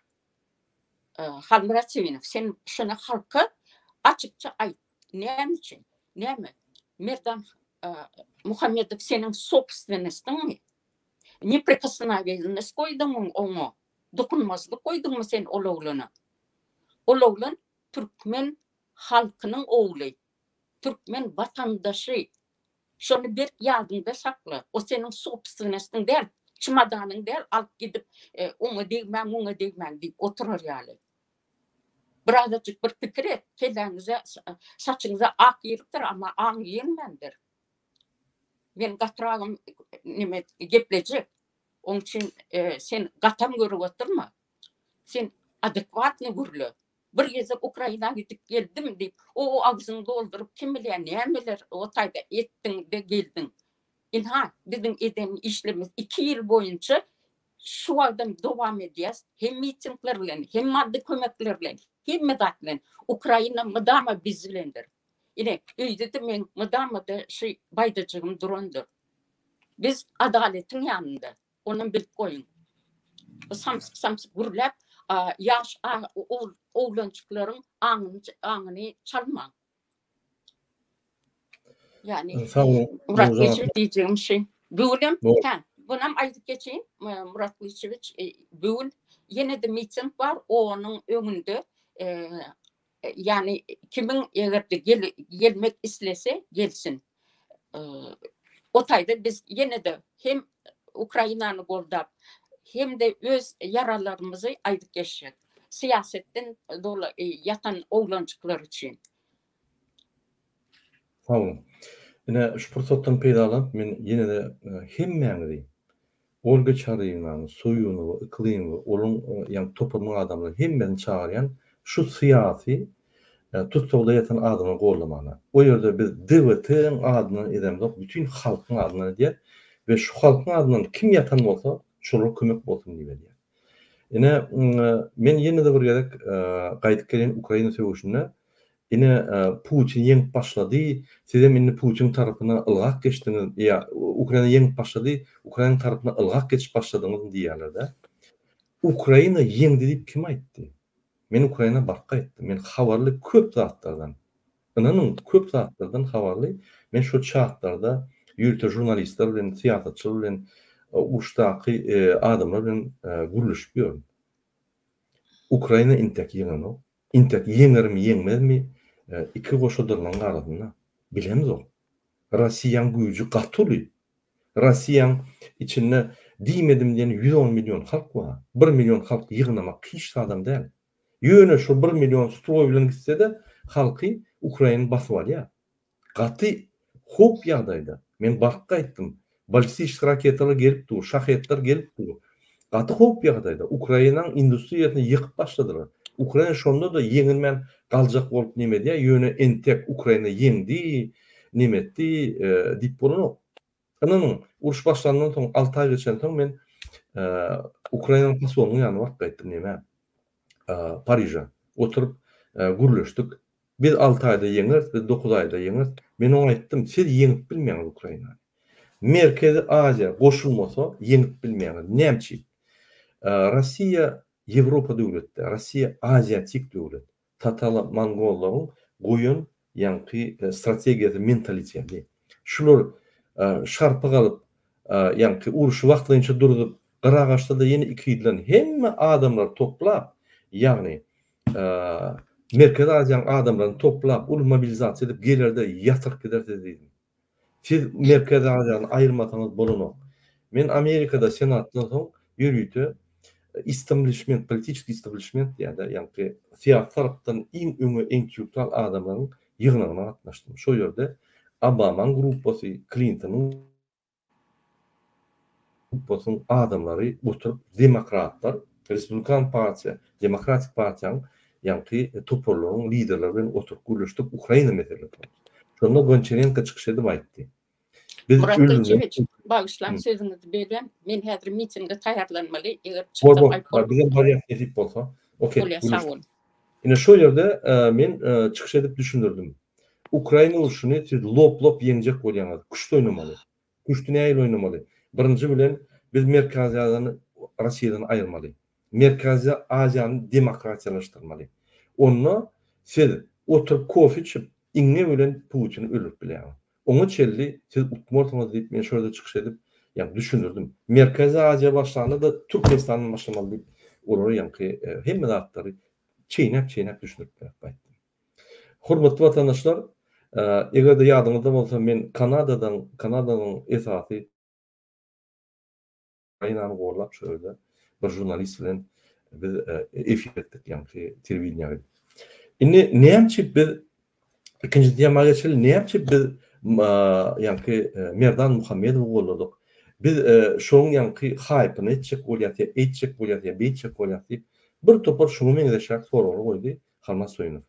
Halmyrat Söýünow, sen şuny halka açykça aýt. Näme üçin? Näme? Merdan Muhammedow seniň sobstwennostyňmy? Neprikosnowennost goýduňmy oňa? Dokunmazlyk goýduňmy sen ol oglana? Ol oglan türkmen halkynyň ogly, türkmen watandaşy. Şony berk ýadyňda sakla. O seniň sobstwennostyň däl, çemadanyň däl, alyp gidip, oňa degmäň, muňa degmäň diýip oturar ýaly. Birazajyk bir pikir et, kelläňize, saçyňyza ak giripdir, amma aň girmändir. Men gatyragam neme geplejek. Oň üçin sen gatam görüp oturma. Sen adekwatny gürle. Bir gezek Ukraina gidip geldim diýip, o agzyňy dolduryp kim bilýär nämeler o taýda etdiň-de geldiň. Ynha, biziň eden işlerimiz iki ýyl boýunça şu wagtam dowam edýäs, hem mitingler bilen, hem maddy kömekler bilen, hemme zat bilen. Ukraina mydama biz bilendir. Ine, öýde-de meň mydama-da şu baýdajygym durandyr. Biz adaletiň ýanynda. Onam bilip goýuň. Bu samsyk-samsyk gürläp, ýaş oglanjyklaryň aňyny aňyny çalmaň. Ýani Sag boluň. Murat Nurjan Gylyçewiç diýjegim şu. Bu günem, Bol. hä, bunam aýdyp geçeýin, Murat Gylyçewiç, bu gün ýene-de miting bar, onuň öňünde ýani kimiň eger-de gelmek islese gelsin. O taýda biz ýene-de hem Ukrainany goldap, hem-de öz ýaralarymyzy aýdyp geçjek. Syýasetden doly ýatan oglanjyklar üçin. Sag boluň. Ine, şu pursatdan peýdalanyp, men ýene-de hemmäňizi, Olga Çaryýewnany, Soýunowy, Yklymowy, olaryň ýaňky toparynyň adamlaryny hemmesini çagyrýan şu syýasy tussagda ýatan adamlary gollamana. O ýerde biz DWT-iň adyndan edemzok, bütin halkyň adyndan edýäs we şu halkyň adyndan kim ýatan bolsa, şolara kömek bolsun diýip edýäs. Ine, men ýene-de bir gezek gaýdyp geleýin Ukraina söweşinde Ine, Putin ýeňip başlady, sizem indi Putin tarapyna ylgap geçdiňiz, ýa Ukraina ýeňip başlady, Ukraina tarapyna ylgap geçip başladyňyz diýýärler-dä. Ukraina ýeňdi diýip kim aýtdy? Men Ukraina baryp gaýtdym. Men habarly köp zatlardan. Ynanyň, köp zatlardan habarly. Men şo çatlarda ýörite žurnalistler bilen, syýasatçylar bilen, uruşdaky adamlar bilen gürleşip ýörün. Ukraina intek ýeňenok. Intek ýeňermi ýeňmezmi iki goşa dyrnagyň arasynda. Bilemzok. Rossiýaň güýji gaty uly. Rossiýaň içinde diýmedim diýen 110 million halk bar. Bir million halk ýygnamak hiç zadam däl. Ýöne şo bir million stroý bilen gitse-de halky Ukraina basyp alýar. Gaty howp ýagdaýda. Men baryp gaýtdym. Ballistiçki raketalar gelip dur, şahetler gelip dur. Gaty howp ýagdaýda. Ukrainanyň industriýasyny ýykyp başladylar. Ukraina şonda-da ýeňilmän galjak bolup neme edýär, ýöne entek Ukraina ýeňdi, neme etdi diýip bolanok. Ynanyň, uruş başlandan soň alty aý geçensoň men Ukrainanyň posolynyň ýanyna baryp gaýtdym nämä, Pariže. Oturyp gürleşdik. Biz alty aýda ýeňeris, biz dokuz aýda ýeňeris. Men oňa aýtdym, siz ýeňip bilmeýäňiz Ukrainany. Merkezi Aziýa goşulmasa ýeňip bilmeýäňiz. Näme üçin? Rossiýa Ýewropa döwleti däl, Rossiýa aziatik döwlet. Tatalo-mongollaryň goýan ýaňky strategiýasy, mentaliteti. Şular şarpyk alyp, ýaňky urşy wagtlaýynça durzup, gyra gaçsa-da ýene ikiýüzlen hemme adamlary toplap, ýagny Merkezi Aziýanyň adamlaryny toplap, uly mobilizasiýa edip gelerde ýatyryp gider sizi diýdim. Siz Merkezi Aziýany aýyrmasaňyz bolanok. Men Amerikada Senatdan soň ýörite istablişment, politiçeskiý istablişment diýýärler, ýaňky syýasy tarapdan iň öňe intellektual adamlaryň ýygnagyna gatnaşdym. Şo ýerde Obamaň gruppasy, Klintonyň gruppasynyň adamlary oturyp demokratlar, Respublikan partiýa, Demokratik partiýanyň ýaňky toparlaryň liderleri bilen oturyp gürleşdik Ukraina meselesi boýunça. Şonda Gonçarenko çykyş edip aýtdy. Biz Murat ölümden Gylyçewiç, bagyşlaň sözüňizi bölýän. Men häzir mitinge taýýarlanmaly. Eger Bor, çyksam bor. aýyp bolmasa. Bizem barýas nesip bolsa. Okey. Bolýar, sag boluň. Ine şo ýerde men çykyş edip düşündirdim. Ukraina urşuny siz lop-lop ýeňjek bolýaňyz. Küşt oýnamaly. Küşti nähili oýnamaly? Birinji bilen biz Merkezi Aziýany Rossiýadan aýyrmaly. Merkezi Aziýany demokratiýalaşdyrmaly. Onda siz oturyp kofe içip, iňňe bilen Putini öldürip bilýäňiz. Oňa çenli siz utmarsyňyz diýip men şo ýerde çykyş edip, ýagny düşündirdim. Merkezi Aziýa başlanda-da Türkmenistandan başlamaly diýip, olara ýaňky hemme zatlary çeýnäp-çeýnäp düşündirip berip gaýtdym. Hormatly watandaşlar, eger-de ýadyňyzda bolsa men Kanadadan, Kanadanyň esasy Ukrainany gollap şo ýerde bir žurnalist bilen biz efir etdik ýaňky telewideniýä gidip. Indi näme üçin biz ikinji tema geçeli, näme üçin biz ýaňky Merdan Muhammedowy golladyk? Biz şoň ýaňky haýpyny etjek bolýas ýa eýtjek bolýas ýa beýtjek bolýas diýip bir topar şuňa meňzeşräk soraglar goýdy Halmaz Soýunow.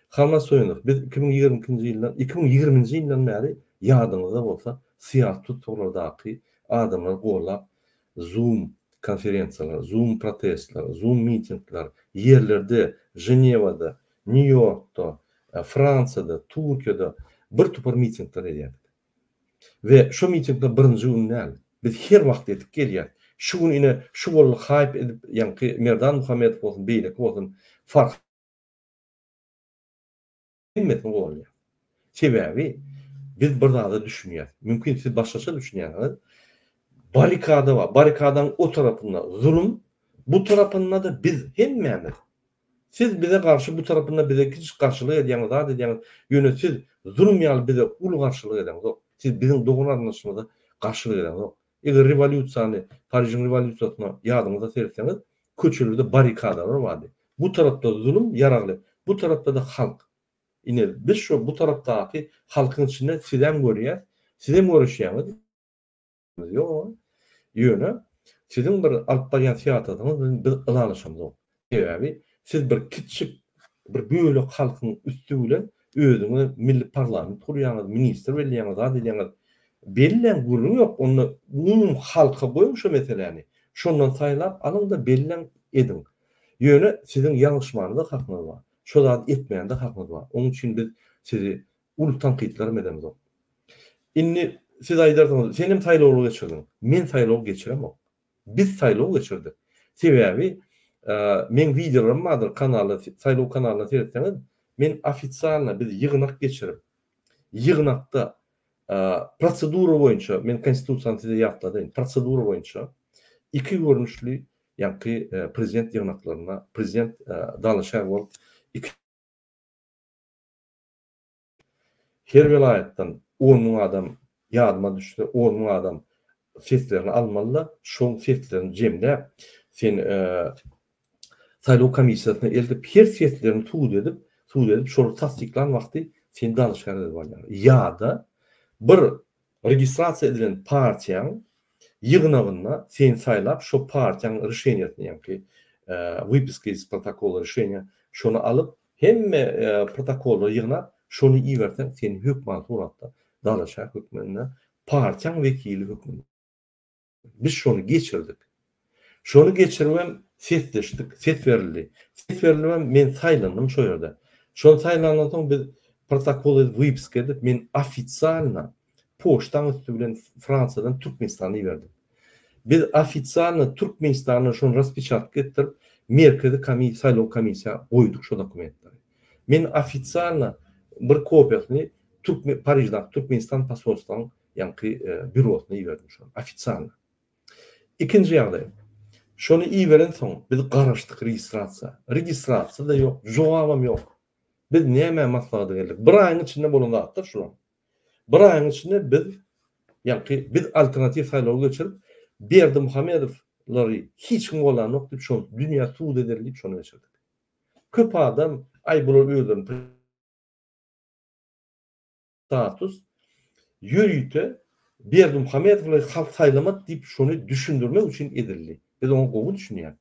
Halmaz Soýunow, biz 2022-nji ýyldan, 2020-nji ýyldan bäri ýadyňyzda bolsa, syýasy tussaglardaky adamlary gollap Zoom konferensiýalar, Zoom protestler, Zoom mitingler, ýerlerde, Ženewada, Nýu-Ýorkda, Fransiýada, Türkiýede bir topar mitingler edýärdik. We şo mitingler birinji gün däl. Biz her wagt edip gelýäs. Şu gün ine şu boldy haýp edip ýaňky Merdan Muhammedow bolsun beýleki bolsun Farhat hemmesini goldaýar. Sebäbi. Biz bir zada düşünýäs. Mümkin siz başgaça düşünýäňiz. Barrikada bar. Barrikadaň o tarapynda zulum, bu tarapynda-da biz hemmämiz. Siz bize garşy bu tarapynda bize kiçijik garşylyk edýäňiz, zat edýäňiz. Ýöne siz zulum ýaly bize uly garşylyk edeňzok. Siz biziň dogan-garyndaşymyza garşylyk edeňzok. Eger rewolýusiýany, Parižiň rewolýusiýasyna ýadyňyzda seretseňiz, köçelerde barrikadalar bardy. Bu tarapda zulum, ýaragly, bu tarapda-da halk. Ine, biz şo bu tarapdaky halkyň içinde sizem görýäs, sizem göreşýäňiz. Ýok. Ýöne siziň bir alyp barýan syýasatyňyz bilen biz ylalaşamzok. Sebäbi siz bir kiçjik bir bölek halkyň üsti bilen özüňize milli parlament gurýaňyz, ministr belleýäňiz, zat edýäňiz. Belläň gürrüň ýok, onda umumy halka goýuň şo meseläni. Şondan saýlap alyň-da belläň ediň. Ýöne siziň ýalňyşmana-da hakyňyz bar. Şo zady etmäne-de hakyňyz bar. Onuň üçin biz sizi uly tankytlaram edemzok. Indi siz aýdarsyňyz, sen hem saýlawlar geçirdiň. Men saýlaw geçiremok. Biz saýlaw geçirdik. Sebäbi meň wideolarym bardyr kanalda, saýlaw kanalyna seretseňiz, men ofitsialno biz ýygnak geçirip, ýygnakda prosedura boýunça, men konstitusiýany size ýatladaýyn, prosedura boýunça iki görnüşli ýaňky prezident ýygnaklarynda prezident dalaşgär bolup iki Her welaýatdan 10 müň adam ýadyma düşse 10 müň adam seslerini almalyda şoň seslerini jemläp sen saýlaw komissiýasyna eltip her seslerini subut edip subut edip şolary tassyklan wagty seni dalaşgär edip alýarlar. Ýa-da bir registrasiýa edilen partiýaň ýygnagynda seni saýlap şo partiýaň rişeniýasyny ýaňky wypiska iz protokola rişeniýa şony alyp Hemme protokollary ýygnap, şony iberseň, seni hökman suratda dalaşgär hökmünde, partiýaň wekili hökmünde. Biz şony geçirdik. Şony geçiribem sesleşdik, ses berildi. Ses berilibem men saýlandym şo ýerde. Şony saýlandan soň biz protokol edip, wypiska edip, men ofitsialno poçtaň üsti bilen Fransiýadan Türkmenistana iberdim. Biz ofitsialno Türkmenistandan şony raspeçatka etdirip, Merkezi komi saýlaw komissiýa goýduk şo dokumentleri. Men ofitsialno bir kopiýasyny Türkme Pariždaky Türkmenistan posolstwaň ýaňky býurosyna iberdim şony ofitsialno. Ikinji ýagdaý. Şony iberensoň biz garaşdyk registrasiýa. Registrasiýa-da ýok, jogabam ýok. Biz nämä maslahata geldik? Bir aýyň içinde bolan zatlar şular. Bir aýyň içinde biz, ýaňky biz alternatiw saýlawy geçirip, Berdimuhamedowlary hiç kim gollanok diýip şony dünýä subut edeli diýip şony geçirdik. Köp adam aý bular özlerini status ýörite Berdimuhamedowlary halk saýlamady diýip şony düşündirmek üçin edildi. Biz oňa gowy düşünýäs.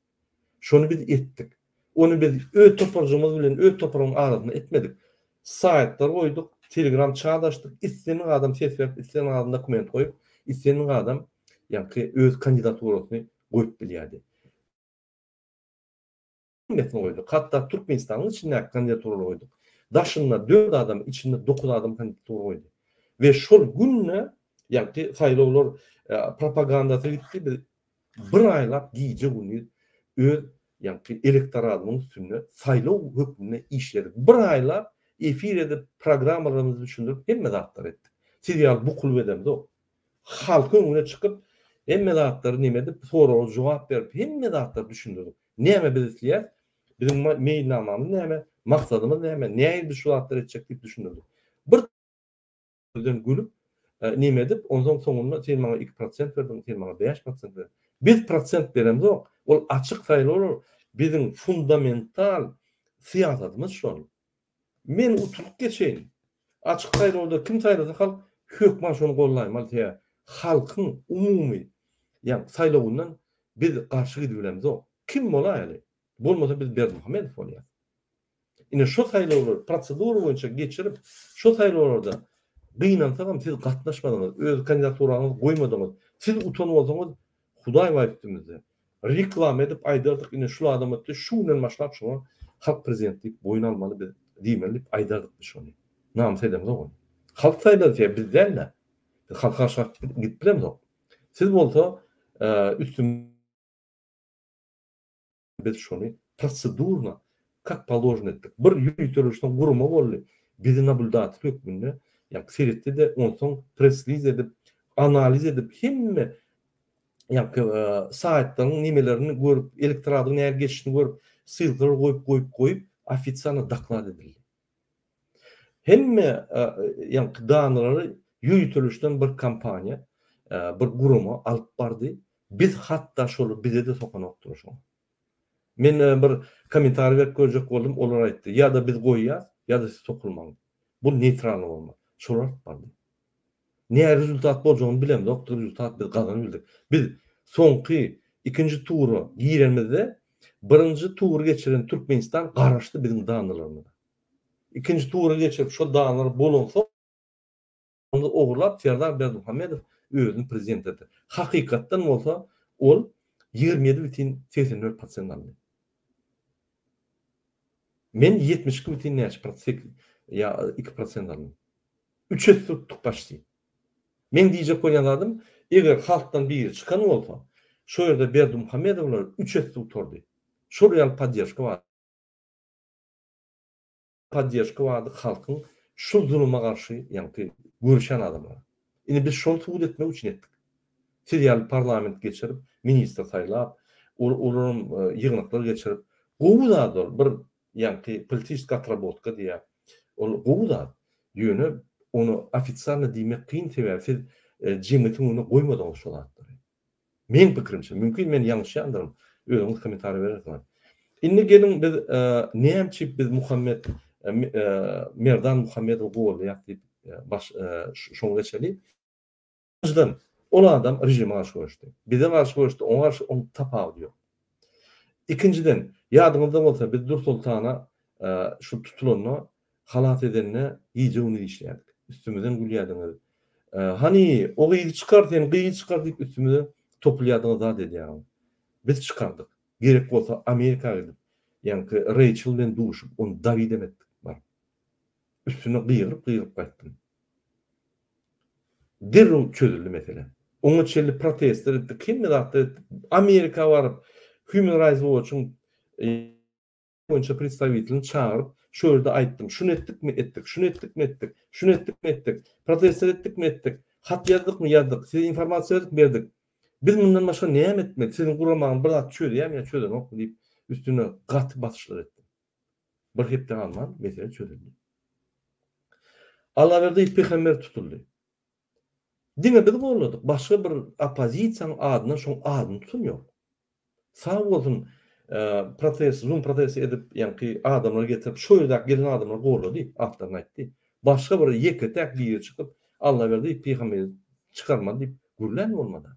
Şony biz etdik. Ony biz öz toparjygymyz bilen öz toparyň arasynda etmedik. Saýtlar goýduk, telegram çat açdyk, islendik adam ses berip, islendik adam dokument goýup, islendik adam ýaňky öz kandidaturasyny goýup bilýärdi. Hemmesini goýduk. Hatda Türkmenistanyň içindäki kandidaturalary goýduk. Daşynda dört adam, içinde dokuz adam kandidatura goýdy. We şol günde ýaňky saýlawlar propagandasy gitdi. Biz Bir aýlap gije-gündiz öz ýaňky elektoradymyň üstünde saýlaw hökmünde işledik. Bir aýlap efir edip, programmalarymyzy düşündirip hemme zatlary etdik. Siz ýaly bukulyp edemzok. Halkyň öňüne çykyp, hemme zatlary neme edip, soraga jogap berip, hemme zatlary düşündirdik. Näme biz isleýäs? Biziň meýilnamamyz näme? Maksadymyz näme? Nähili biz şu zatlary etjek diýip düşündirdik. Bir Bizden gülüp, neme edip, onsoň soňunda sen maňa 2 prosent berdiň, sen maňa 5 prosent berdiň. Biz prosent beremzok. Ol açyk saýlawlar biziň fundamental syýasatymyz şol. Men utulyp geçeýin. Açyk saýlawda kim saýlasa halk hökman şony gollaýmaly sebäbi halkyň umumy ýa saýlawyndan biz garşy gidibilemzok. Kim bolaýaly? Bolmasa biz Berdimuhamedow bolýas. Ine şo saýlawlary prosedura boýunça geçirip, şo saýlawlarda gynansagam siz gatnaşmadyňyz, öz kandidaturaňyzy goýmadyňyz. Siz utan bolsaňyz, Hudaý bar üstümizde. Reklama edip aýdardyk, ine şul adam utdy, şu günden başlap şoňa halk prezident diýip boýun almaly biz diýmeli diýip aýdardyk biz şony. Namys edemzok ony. Halk saýlady sebäbi biz däl-de. Biz halka garşy gidip bilemzok. Siz bolsa üstüm Biz şony prosedurno, kak položno etdik. Bir ýörite ruşdan gurama boldy. Bizi nablýudatel hökmünde Ýaňky seretdi-de, onsoň press-release edip, analiz edip, hemme ýaňky saýtlaryň nemelerini görüp, elektoradyň nähili geçişini görüp, ssylkalar goýup, goýup, goýup, ofitsialno doklad edildi. Hemme ýaňky danalary ýöriteleşden bir kompaniýa, bir gurama alyp bardy. Biz hatda şoly bize-de sokanokdylar şoňa. Men bir kommentariý berip görjek boldum, olar aýtdy, ýa-da biz goýýas, ýa-da siz sokulmaň. Bu neýtralny bolmaz. Şolar alyp bardy. Nä rezultat boljagyny bilemzok, rezultat biz gazanyp bildik. Biz soňky ikinji tura girenimizde birinji tury geçiren Türkmenistan garaşdy biziň dannalarymyza. Ikinji tura geçirip şol dannalar bolansoň ony ogurlap Serdar Berdimuhamedow özüni prezident etdi. Hakykatdan bolsa ol 27 bütin 84 prosent aldy. Men 72 bütin näçe prosent ýa 2 prosent aldym. Üç esse tutduk başdi. Meň diýjek bolýan zadym, eger halkdan biri çykan bolsa, şo ýerde Berdimuhamedowlar üç esse utardy. Şol ýaly podderşka bar. Podderşka bardy halkyň şu zuluma garşy ýaňky göreşen adamlara. Indi biz şony subut etmek üçin etdik. Siz ýaly parlament geçirip, ministr saýlap, olaram ýygnaklar geçirip, gowy zat ol, bir Ýaňky politiçeskiý otrabotka diýýär. Ol gowy zat. Ýöne ony ofitsialno diýmek kyn sebäbi siz jemgyýetiň öňüne goýmadyňyz şo zatlary. Meň pikirimçe, mümkin men ýalňyşýandyryn, özüňiz kommentariý berersiňiz. Indi geliň biz näme üçin biz Muhammet Merdan Muhammedowy goldaýas diýip baş şoňa geçeli. Birinjiden, ol adam režime garşy göreşdi. Bize garşy göreşdi, oňa garşy onuň tapawudy ýok. Ikinjiden, ýadyňyzda bolsa biz Dürsoltana şu tutulanda, halas edende gije-gündiz işleýärdik. Üstümizden gülýärdiňiz. Hany, o gyzy çykar sen, gyzy çykar diýip üstümize topulýardyňyz, zat edýärdiňiz. Biz çykardyk. Gerek bolsa Amerika gidip, ýaňky Reýçel bilen duşup, ony dawidem etdik baryp. Üstüne gygyryp-gygyryp gaýtdym. Derrew çözüldi mesele. Oňa çenli protestler etdik, hemme zatlar etdik. Amerika baryp, Human Rights Watch-yň boýunça predstawitelini çagyryp, şo ýerde aýtdym. Şuny etdikmi? Etdik. Şuny etdikmi? Etdik. Şuny etdikmi? Etdik. Protestler etdikmi? Etdik. Hat ýazdykmy? Ýazdyk. Size informasiýa berdik? Berdik. Biz mundan başga näme etmeli? Siziň guramaňyz bir zat çözýärmi ýa çözenokmy diýip, üstüne gaty basyşlar etdim. Bir hepde galman mesele çözüldi. Allaberdi pygamber tutuldy. Diňe biz golladyk, başga bir oppozisiýanyň adyndan şoň adyny tutan ýok. Sag bolsun protest, zoom protest edip, ýaňky adamlary getirip, şo ýerdäki gelen adamlar gollady, atlaryny aýtdy. Başga bir ýeke-täk biri çykyp, Allaberdi pygamberi çykarmaly diýip gürlän bolmady.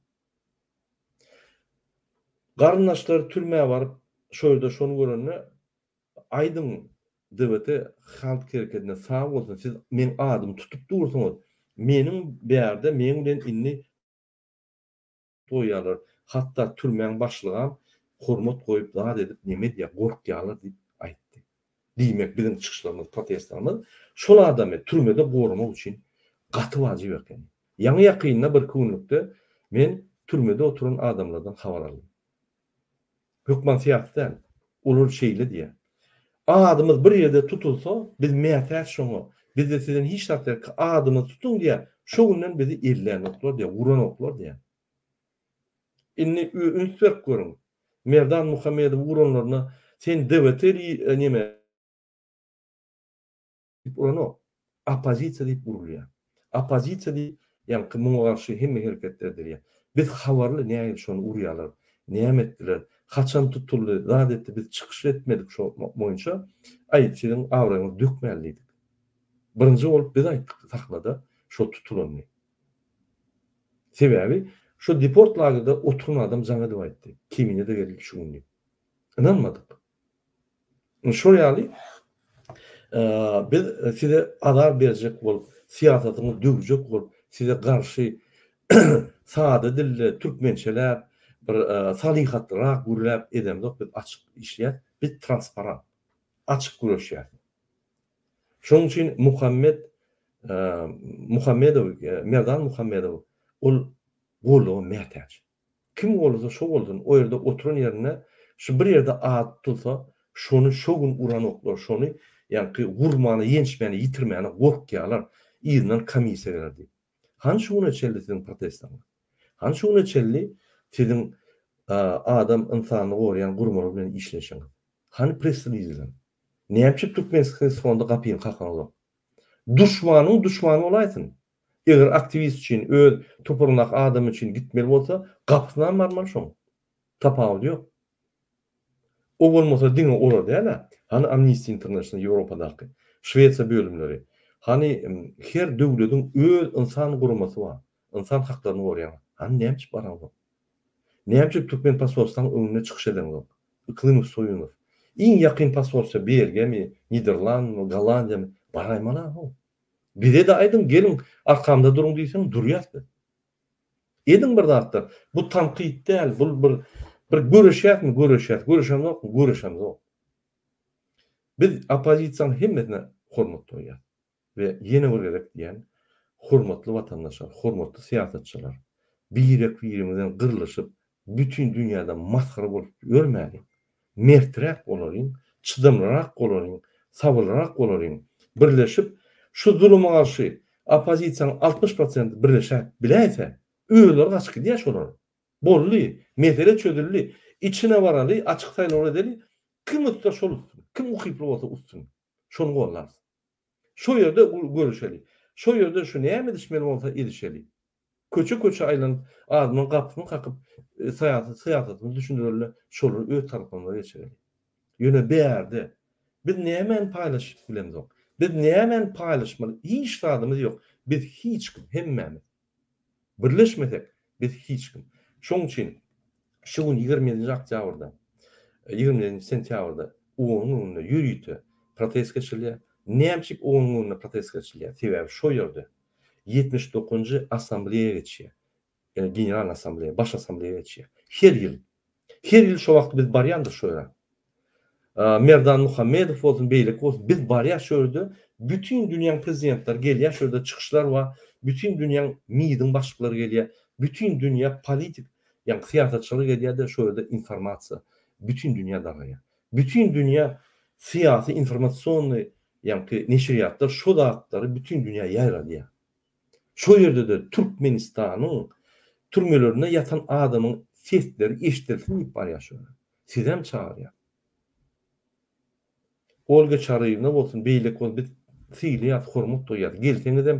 Garyndaşlary türmä baryp, şo ýerde şony görende, Aýdyň DWT halk herekedine sag bolsun, siz meň adymy tutup dursuňyz, meniň bärde meň bilen indi goýýarlar, hatda türmäň başlygam hormat goýup zat edip neme edýär, gorkýarlar diýip aýtdy. Diýmek biziň çykyşlarymyz, protestlerimiz şol adamy türmede goramak üçin gaty wajyp ekeni. Ýaňy ýakynda birki günlükde men türmede oturan adamlardan habar aldym. Hökman syýasy däl. Olar şeýle diýýär. Adymyz bir ýerde tutulsa, biz mätäç şoňa. Bizde sizden hiç zat gerek. Adymyzy tutuň diýýär. Şo günden bizi ellänoklar diýýär, uranoklar diýýär. Indi üns berip görüň. Merdan Muhammedowy uranlarynda sen DWT neme diýip uranok. Oppozisiýa diýip urulýar. Oppozisiýa diýip, ýaňky muňa garşy hemme hereketler edilýär. Biz habarly nähili şony urýarlar, näme etdiler, haçan tutuldy, zat etdi biz çykyş etmedik şo boýunça. Aý siziň abraýyňyzy dökmäli diýdik. Birinji bolup biz aýtdyk sahnada şo tutulanyny. Sebäbi şo deport lagerde oturan adam jaň edip aýtdy. Kemine-de geldi şu gün diýip. Ynanmadyk. Şol ýaly biz size azar berjek bolup, syýasatyňyzy döwjek bolup, size garşy sada dilde türkmençeläp, bir salyhatlyrak gürläp edemzok, biz açyk işleýäs, biz transparant, açyk göreşýäs. Şonuň üçin Muhammet Muhammedow, Merdan Muhammedow ol goldawa mätäç. Kim bolsa şo bolsun, o ýerde oturan ýerinde şu bir ýerde ady tutulsa, şony şo gün uranoklar, şony ýaňky urmana, ýençmäne, ýitirmäne gorkýarlar. Yzyndan komissiýa geler diýip. Hany şu güne çenli siziň protestlerňiz? Hany şu güne çenli siziň adam ynsanyny goraýan guramalar bilen işleşiňiz? Hany press-relizleriň? Näme üçin Türkmenistanyň fonda gapyny kakaňyzok? Duşmanyň duşmany bolaýsyn. Eger aktiwist üçin, öz toparyňdaky adam üçin gitmeli bolsa, gapysynam barmaly şoň. Tapawudy ýok. O bolmasa diňe olar däl-ä, hany Amnesty International Ýewropadaky, Şwesiýa bölümleri, hany her döwlediň öz ynsan guramasy bar, ynsan haklaryny goraýan, hany näme üçin baraňzok? Näme üçin türkmen posolstwaň öňünde çykyş edeňzok? Yklymow Soýunow. Iň ýakyn posolstwa Belgiýamy, Niderlandmy, Gollandiýamy, baraýmaly-a how. Bize-de aýdyň, geliň arkamda duruň diýseň durýas biz. Ediň bir zatlar. Bu tankyt däl, bul bir bir göreşýäsmi göreşýäs, göreşemzokmy göreşemzok. Biz oppozisiýanyň hemmesine hormat goýýas. We ýene bir gezek diýýän, hormatly watandaşlar, hormatly syýasatçylar, birek-birimizden gyrlyşyp, bütin dünýäde masgara bolup ýörmäliň. Merträk bolalyň, çydamlyrak bolalyň, sabyrlyrak bolalyň. Birleşip, şu zuluma garşy oppozisiýanyň 60 prosenti birleşäp biläýse, özleri gaçyp gidýär şolar. Boldy, mesele çözüldi. Içine baraly, açyk saýlawlar edeli, kim utsa şol utsun, kim ukyply bolsa utsun. Şony gollarys. Şo ýerde görüşeli. Şo ýerde şu näme edişmeli bolsa edişeli. Köçe-köçe aýlanyp, adamlaryň gapysyny kakyp, syýasy syýasatymyzy düşündireli, şolary öz tarapymyza geçireli. Ýöne bärde biz nämäni paýlaşyp bilemzok. Biz nämäni paýlaşmaly? Hiç zadymyz ýok. Biz hiç kim, hemmämiz. Birleşmesek, biz hiç kim. Şonuň üçin şu gün 27-nji oktýabrda, 27-nji sentýabrda OON-yň öňünde ýörite protest geçirilýär. Näme üçin OON-yň öňünde protest geçirilýär? Sebäbi şo ýerde 79-njy assambleýa geçýär. Generalnyý assambleýa, baş assambleýa geçýär. Her ýyl. Her ýyl şo wagt biz barýandyr şo ýere. Merdan Muhammedow bolsun, beýleki bolsun, biz barýas şo ýerde, bütin dünýäň prezidentleri gelýär şo ýerde çykyşlar bar, bütin dünýäň MİD-iň başlyklary gelýär, bütin dünýä politik, ýagny syýasatçylar gelýär-de şo ýerde informasiýa bütin dünýä daraýar. Bütin dünýä syýasy informasionnyý ýagny neşirýatlar şo zatlary bütin dünýä ýaýradýar. Şo ýerde-de Türkmenistanyň türmelerinde ýatan adamyň sesleri eşidilsin diýip barýar şo ýere. Sizem çagyrýar. Olga Çaryýewna bolsun, beýleki bolsun biz sylaýas, hormat goýýas. Gelseňizem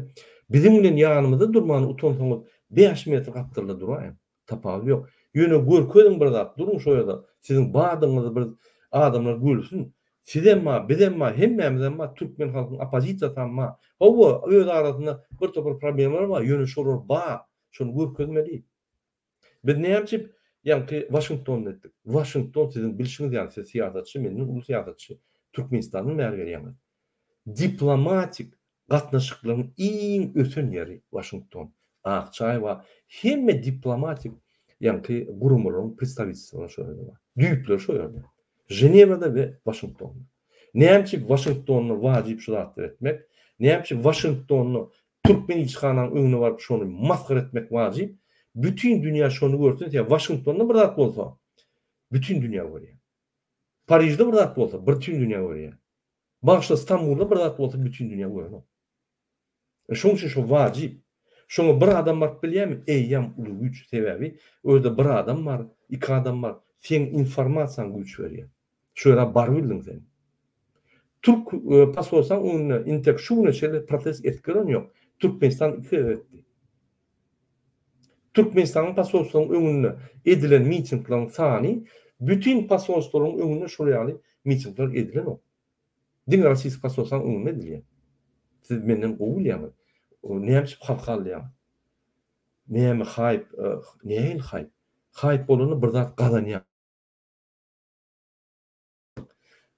biziň bilen ýanymyzda durmany utansaňyz 5 metr gapdalda duraýyň. Tapawudy ýok. Ýöne görkeziň bir zat, duruň şo ýerde. Siziň bardygyňyzy bir adamlar görsün. Sizem bar, bizem bar, hemmämizem bar, türkmen halkynyň oppozisiýasam bar. Hawa, öz arasynda bir topar problemler bar, ýöne şolar bar. Şony görkezmeli. Biz näme üçin ýaňky Waşingtonda etdik? Waşington siziň bilşiňiz ýaly, siz syýasatçy, menden uly syýasatçy. Türkmenistandan bäri gelýäňiz. Diplomatik gatnaşyklaryň iň ösen ýeri Waşington. Ak çaý bar. Hemme diplomatik ýaňky guramalaryň predstawitelstwolary şo ýerde bar. Düýpleri şo ýerde. Ženewada we Waşingtonda. Näme üçin Waşingtonda wajyp şu zatlary etmek? Näme üçin Waşingtonda türkmen ilçihanaň öňüne baryp şony masgara etmek wajyp? Bütin dünýä şony görsün, sebäbi Waşingtonda bir zat bolsa, bütin dünýä görýär. Parižde bir zat bolsa, bütin dünýä görýär. Bagyşla Stambulda bir zat bolsa bütin dünýä görenok. E şoň üçin şo wajyp. Şoňa bir adam baryp bilýärmi? Eýýäm uly güýç. Sebäbi o ýerde bir adam bar, iki adam bar. Seň informasiýaň güýç berýär. Şo ýere barybildiň sen. Türk e, posolstwaň öňünde intek şu güne çenli protest edip gören ýok. Türkmenistan iki gezek etdi. Türkmenistanyň posolstwaň öňünde edilen mitingleriň sany bütin posolstwalaryň öňünde şol ýaly mitingler edilenok. Diňe rossiýski posolstwaň öňünde edilýär. Siz menden gowy bilýäňiz. Näme üçin halky aldaýaňyz? Näme haýp, nähili haýp? Haýp bolanda bir zat gazanýar.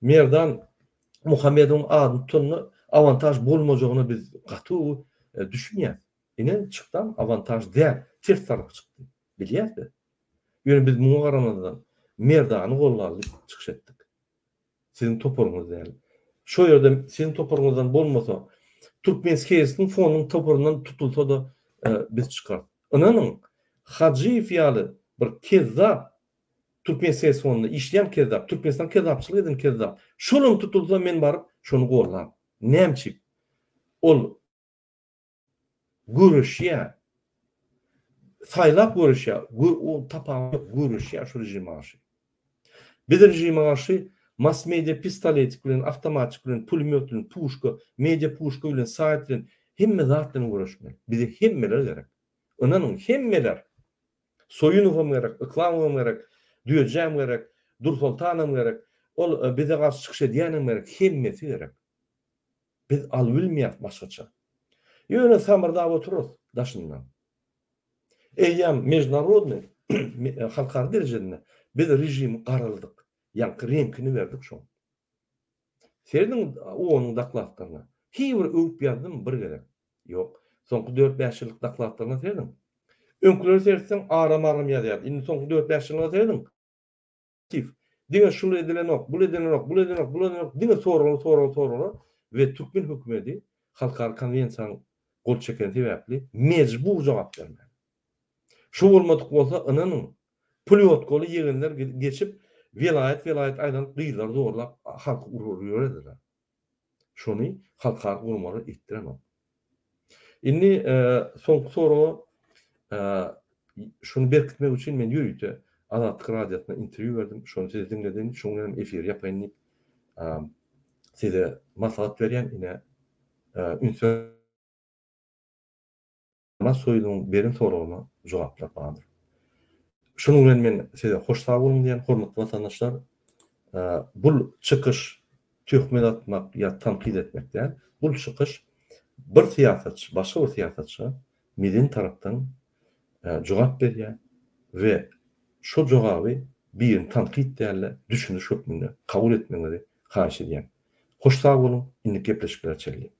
Merdan Muhammedowyň adyny tutanda awantaž bolmajagyna biz gaty gowy düşünýäs. Ine çykdam awantaž däl, ters tarapy çykdy. Bilýäs biz. Ýöne biz muňa garamazdan Merdany goldaly diýip çykyş etdik. Siziň toparyňyz däl. Şo ýerde siziň toparyňyzdan bolmasa, Türkmenskesiň fonduň toparyndan tutulsa-da biz çykarys. Ynanyň, Hajyýew ýaly bir kezzap Türkmenses fondunda işleýän kezzap, Türkmenistan kezzapçylyk eden kezzap. Şolam tutulsa men baryp şony gollaryn. Näme üçin? Ol. Göreşýär. Saýlap göreşýär. O tapawut ýok, göreşýär şu režime garşy. Biz režime garşy mass media pistoletik bilen, awtomatik bilen, pulemýot bilen, puşka, media puşka bilen, saýt bilen, hemme zat bilen göreşmeli. Bize hemmeler gerek. Ynanyň, hemmeler. Soýunowam gerek, Yklamowam gerek, Düýejäm gerek, Dursoltanam gerek, ol bize garşy çykyş edýänem gerek, hemmesi gerek. Biz alybilmeýäs başgaça. Ýöne samyrdap oturarys daşyndan. Eýýäm mejnarodnyý, halkara derejesinde biz režimi garaldyk. Ýaňky reňkini berdik şoň. Serediň OON-yň dokladlaryna. Hiý bir öwüp ýazdymy bir gezek? Ýok. Soňky dört-bäş ýyllyk dokladlaryna serediň. Öňküleri seretseň aram-aram ýazýardy. Indi soňky dört-bäş ýylyna serediň. Aktiw. Diňe şul edilenok, bul edilenok, bul edilenok, bul edilenok, diňe soraglar, soraglar, soraglar we türkmen hökümeti halkara konwensiýanyň gol çekeni sebäpli mejbur jogap bermäge. Şu bolmadyk bolsa ynanyň, plýotkaly ýegenler geçip welaýat-welaýat aýlanyp gyzlary zorlap halky urar ýörerdiler. Şony halkara guramalar etdirenok. Indi soňky soraga şuny berkitmek üçin men ýörite Azatlyk Radiosyna interwýu berdim. Şony size diňledeýin, şoň bilen hem efiri ýapaýyn diýip size maslahat berýän. Ine üns Mas Soýlunyň beren soragyna jogaplar bardyr. Şunuň bilen men size hoş sag boluň diýýän, hormatly watandaşlar. Bul çykyş töhmet atmak ýa tankyt etmek däl. Bul çykyş bir syýasatçy başga bir syýasatça medeni tarapdan jogap berýär we şo jogaby birini tankyt däl-de düşündiriş hökmünde kabul etmegiňizi haýyş edýän. Hoş sag boluň, indiki gepleşiklere çenli.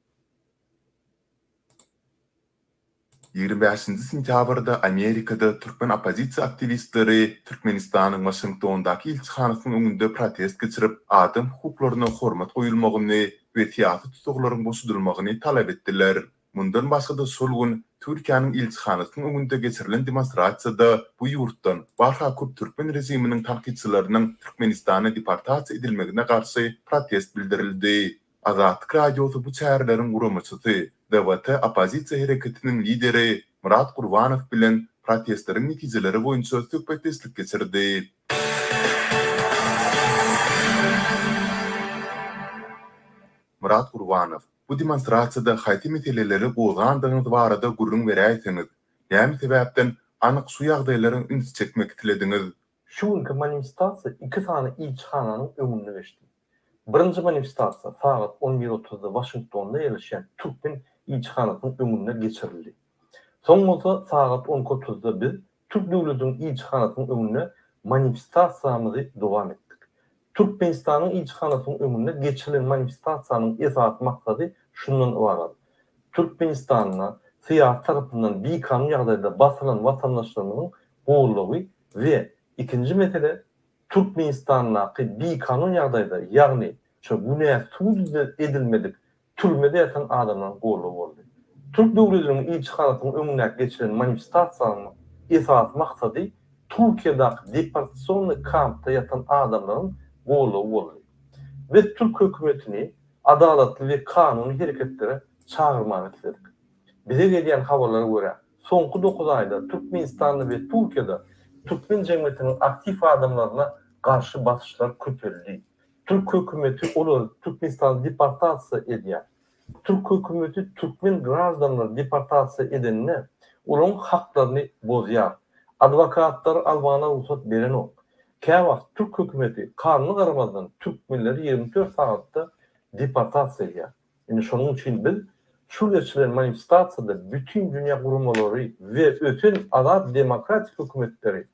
25-nji sentýabrda Amerikada türkmen oppozisiýa aktiwistleri Türkmenistanyň Waşingtondaky ilçihanasynyň öňünde protest geçirip, adam hukuklaryna hormat goýulmagyny we syýasy tussaglaryň boşadylmagyny talap etdiler. Mundan başga-da şol gün Türkiýäniň ilçihanasynyň öňünde geçirilen demonstrasiýada bu ýurtdan barha köp türkmen režiminiň tankytçylarynyň Türkmenistana deportasiýa edilmegine garşy protest bildirildi. Azatlyk Radiosy bu çäreleriň guramaçysy, DWT oppozisiýa hereketiniň lideri Myrat Gurbanow bilen protestleriň netijeleri boýunça söhbetdeşlik geçirdi. Myrat Gurbanow, Bu demonstrasiýada haýsy meseleleri gozgandygyňyz barada gürrüň beräýseňiz? Näme sebäpden anyk şu ýagdaýlara ünsi çekmek islediňiz? Şu günki manifestasiýa iki sany ilçihananyň öňünde geçdi. Birinji manifestasiýa sagat on bir otuzda Waşingtonda ýerleşýän türkmen ilçihanasynyň öňünde geçirildi. Soň bolsa sagat on iki otuzda biz Türk döwletiniň ilçihanasynyň öňünde manifestasiýamyzy dowam etdik. Türkmenistanyň ilçihanasynyň öňünde geçirilen manifestasiýanyň esasy maksady şundan ybarat, Türkmenistanda syýasy tarapyndan bikanun ýagdaýda basylan watandaşlarymyzyň goldawy we ikinji mesele Türkmenistandaky bikanun ýagdaýda, ýagny şo günäsi subut edilmedik türmede ýatan adamlaryň goldawy boldy. Türk döwlediniň ilçihanasynyň öňündäki geçirilen manifestasiýanyň esasy maksady Türkiýedäki deportasionnyý kampda ýatan adamlaryň goldawy boldy. Biz türk hökümetini adalatly we kanuny hereketlere çagyrmaga isledik. Bize gelýän habarlara görä, soňky dokuz aýda Türkmenistanda we Türkiýede türkmen jemgyýetiniň aktiw adamlaryna garşy basyşlar köpeldi. Türk hökümeti olary Türkmenistana deportasiýa edýär. Türk hökümeti türkmen graždanlary deportasiýa edende, olaryň haklaryny bozýar. Adwokatlary almagyna rugsat berenok. Käwagt türk hökümeti kanuna garamazdan türkmenleri 24 sagatda deportasiýa edýär. Indi şonuň üçin biz şu geçirilen manifestasiýada bütin dünýä guramalary we ösen azat demokratik hökümetleri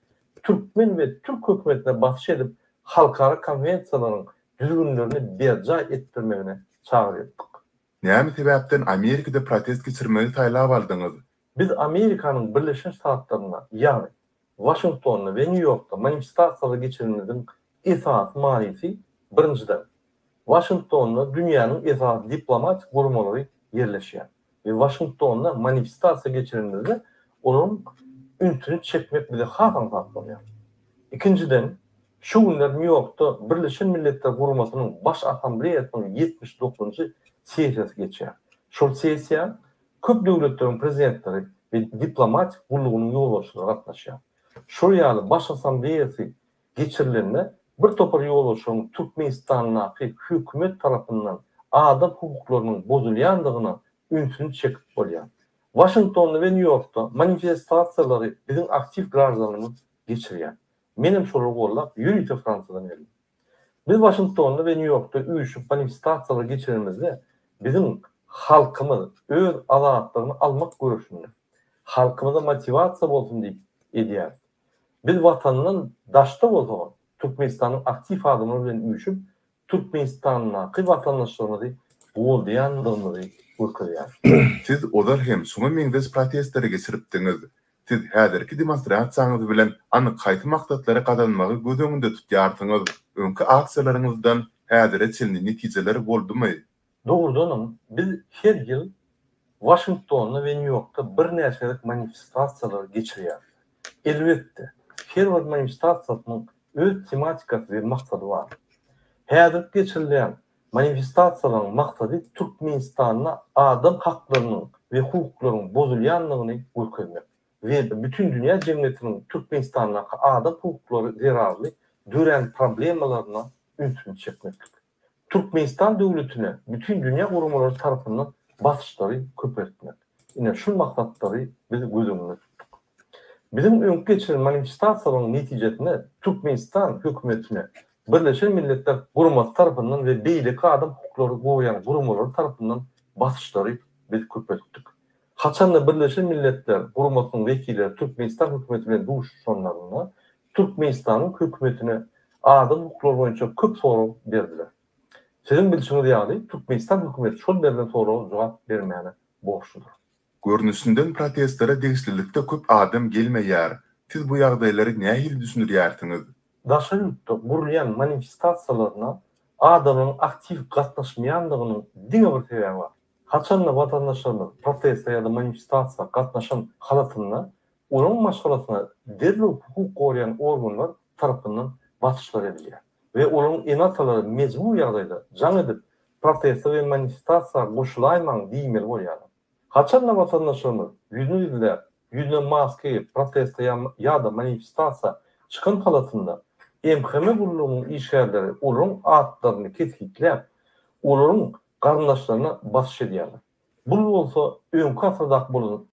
türkmen we türk hökümetine basyş edip halkara konwensiýalaryň düzgünlerini berjaý etdirmegine çagyrýardyk. Näme sebäpden Amerikada protest geçirmegi saýlap aldyňyz? Biz Amerikanyň Birleşen Ştatlarynda, ýagny Waşingtonda we Nýu-Ýorkda manifestasiýalar geçirenimiziň esasy manysy, birinjiden, Waşingtonda dünýäniň esasy diplomatik guramalary ýerleşýär we Waşingtonda manifestasiýa geçirenimizde olaryň ünsüni çekmek bize has aňsat bolýar. Ikinjiden, şu günler Nýu-Ýorkda Birleşen Milletler Guramasynyň Baş Assambleýasynyň 79-njy sessiýasy geçýär. Şol sessiýa. Köp döwletleriň prezidentleri we diplomatik gullugynyň ýolbaşçylary gatnaşýar. Şol ýaly Baş Assambleýasy geçirilende bir topar ýolbaşçylaryň Türkmenistandaky hökümet tarapyndan adam hukuklarynyň bozulýandygyna ünsüni çekip bolýar. Waşingtonda we Nýu-Ýorkda manifestasiýalary biziň aktiw graždanlarymyz geçirýär. Menem şolary gollap ýörite Fransiýadan geldim. Biz Waşingtonda we Nýu-Ýorkda üýşüp manifestasiýalar geçirenimizde biziň halkymyz öz azatlygyny almak göreşinde. Halkymyza motiwasiýa bolsun diýip edýäris. Biz watandan daşda bolsagam Türkmenistanyň aktiw adamlary bilen üýşüp Türkmenistandaky watandaşlarymyzy goldaýandygymyzy görkezýäris. Siz ozal hem şuňa meňzeş protestleri geçiripdiňiz. Siz häzirki demonstrasiýaňyz bilen anyk haýsy maksatlary gazanmagy göz öňünde tutýarsyňyz? Öňki aksiýalaryňyzdan häzire çenli netijeler boldumy? Dogrudanam, biz her ýyl Waşingtonda we Nýu-Ýorkda birnäçe gezek manifestasiýalary geçirýäris. Elbetde, her bir manifestasiýasynyň öz tematikasy we maksady bar. Häzirki geçirilýän manifestasiýalaryň maksady Türkmenistanda adam haklarynyň we hukuklaryň bozulýandygyny görkezmek we bütindünýä jemgyýetiniň Türkmenistandaky adam hukuklary zerarly dörän problemalaryna ünsüni çekmeklik. Türkmenistan döwletine bütin dünýä guramalary tarapyndan basyşlary köpeltmek. Ine şul maksatlary biz göz öňünde tutduk. Biziň öňki geçiren manifestasiýalaryň netijesinde Türkmenistan hökümetine Birleşen Milletler Guramasy tarapyndan we beýleki adam hukuklary goraýan guramalary tarapyndan basyşlary biz köpeltdik. Haçanda Birleşen Milletler Guramasynyň wekilleri Türkmenistan hökümeti bilen duşuşanlarynda Türkmenistanyň hökümetine adam hukuklary boýunça köp sorag berdiler. Siziň bilşiňiz ýaly, Türkmenistan hökümeti şol berlen soraga jogap bermäne borçludyr. Görnüşinden protestlere degişlilikde köp adam gelmeýär. Siz bu ýagdaýlary nähili düşündirýärsiňiz? Daşary ýurtda gurulýan manifestasiýalaryna adamlaryň aktiw gatnaşmaýandygynyň diňe bir sebäbi bar. Haçanda watandaşlarymyz proteste ýa-da manifestasiýa gatnaşan halatynda olaryň maşgalasyna derrew hukuk goraýan organlar tarapyndan basyşlar edilýär we olaryň ene-atalary mejbur ýagdaýda jaň edip proteste we manifestasiýa goşulaýmaň diýmeli bolýarlar. Haçanda watandaşlarymyz ýüzüni gizläp, ýüzüne maska geýip proteste ýa-da manifestasiýa çykan halatynda MHM gullugynyň işgärleri olaryň atlaryny kesgitläp, olaryň garyndaşlaryna basyş edýärler. Bul bolsa öňki asyrdaky bolan.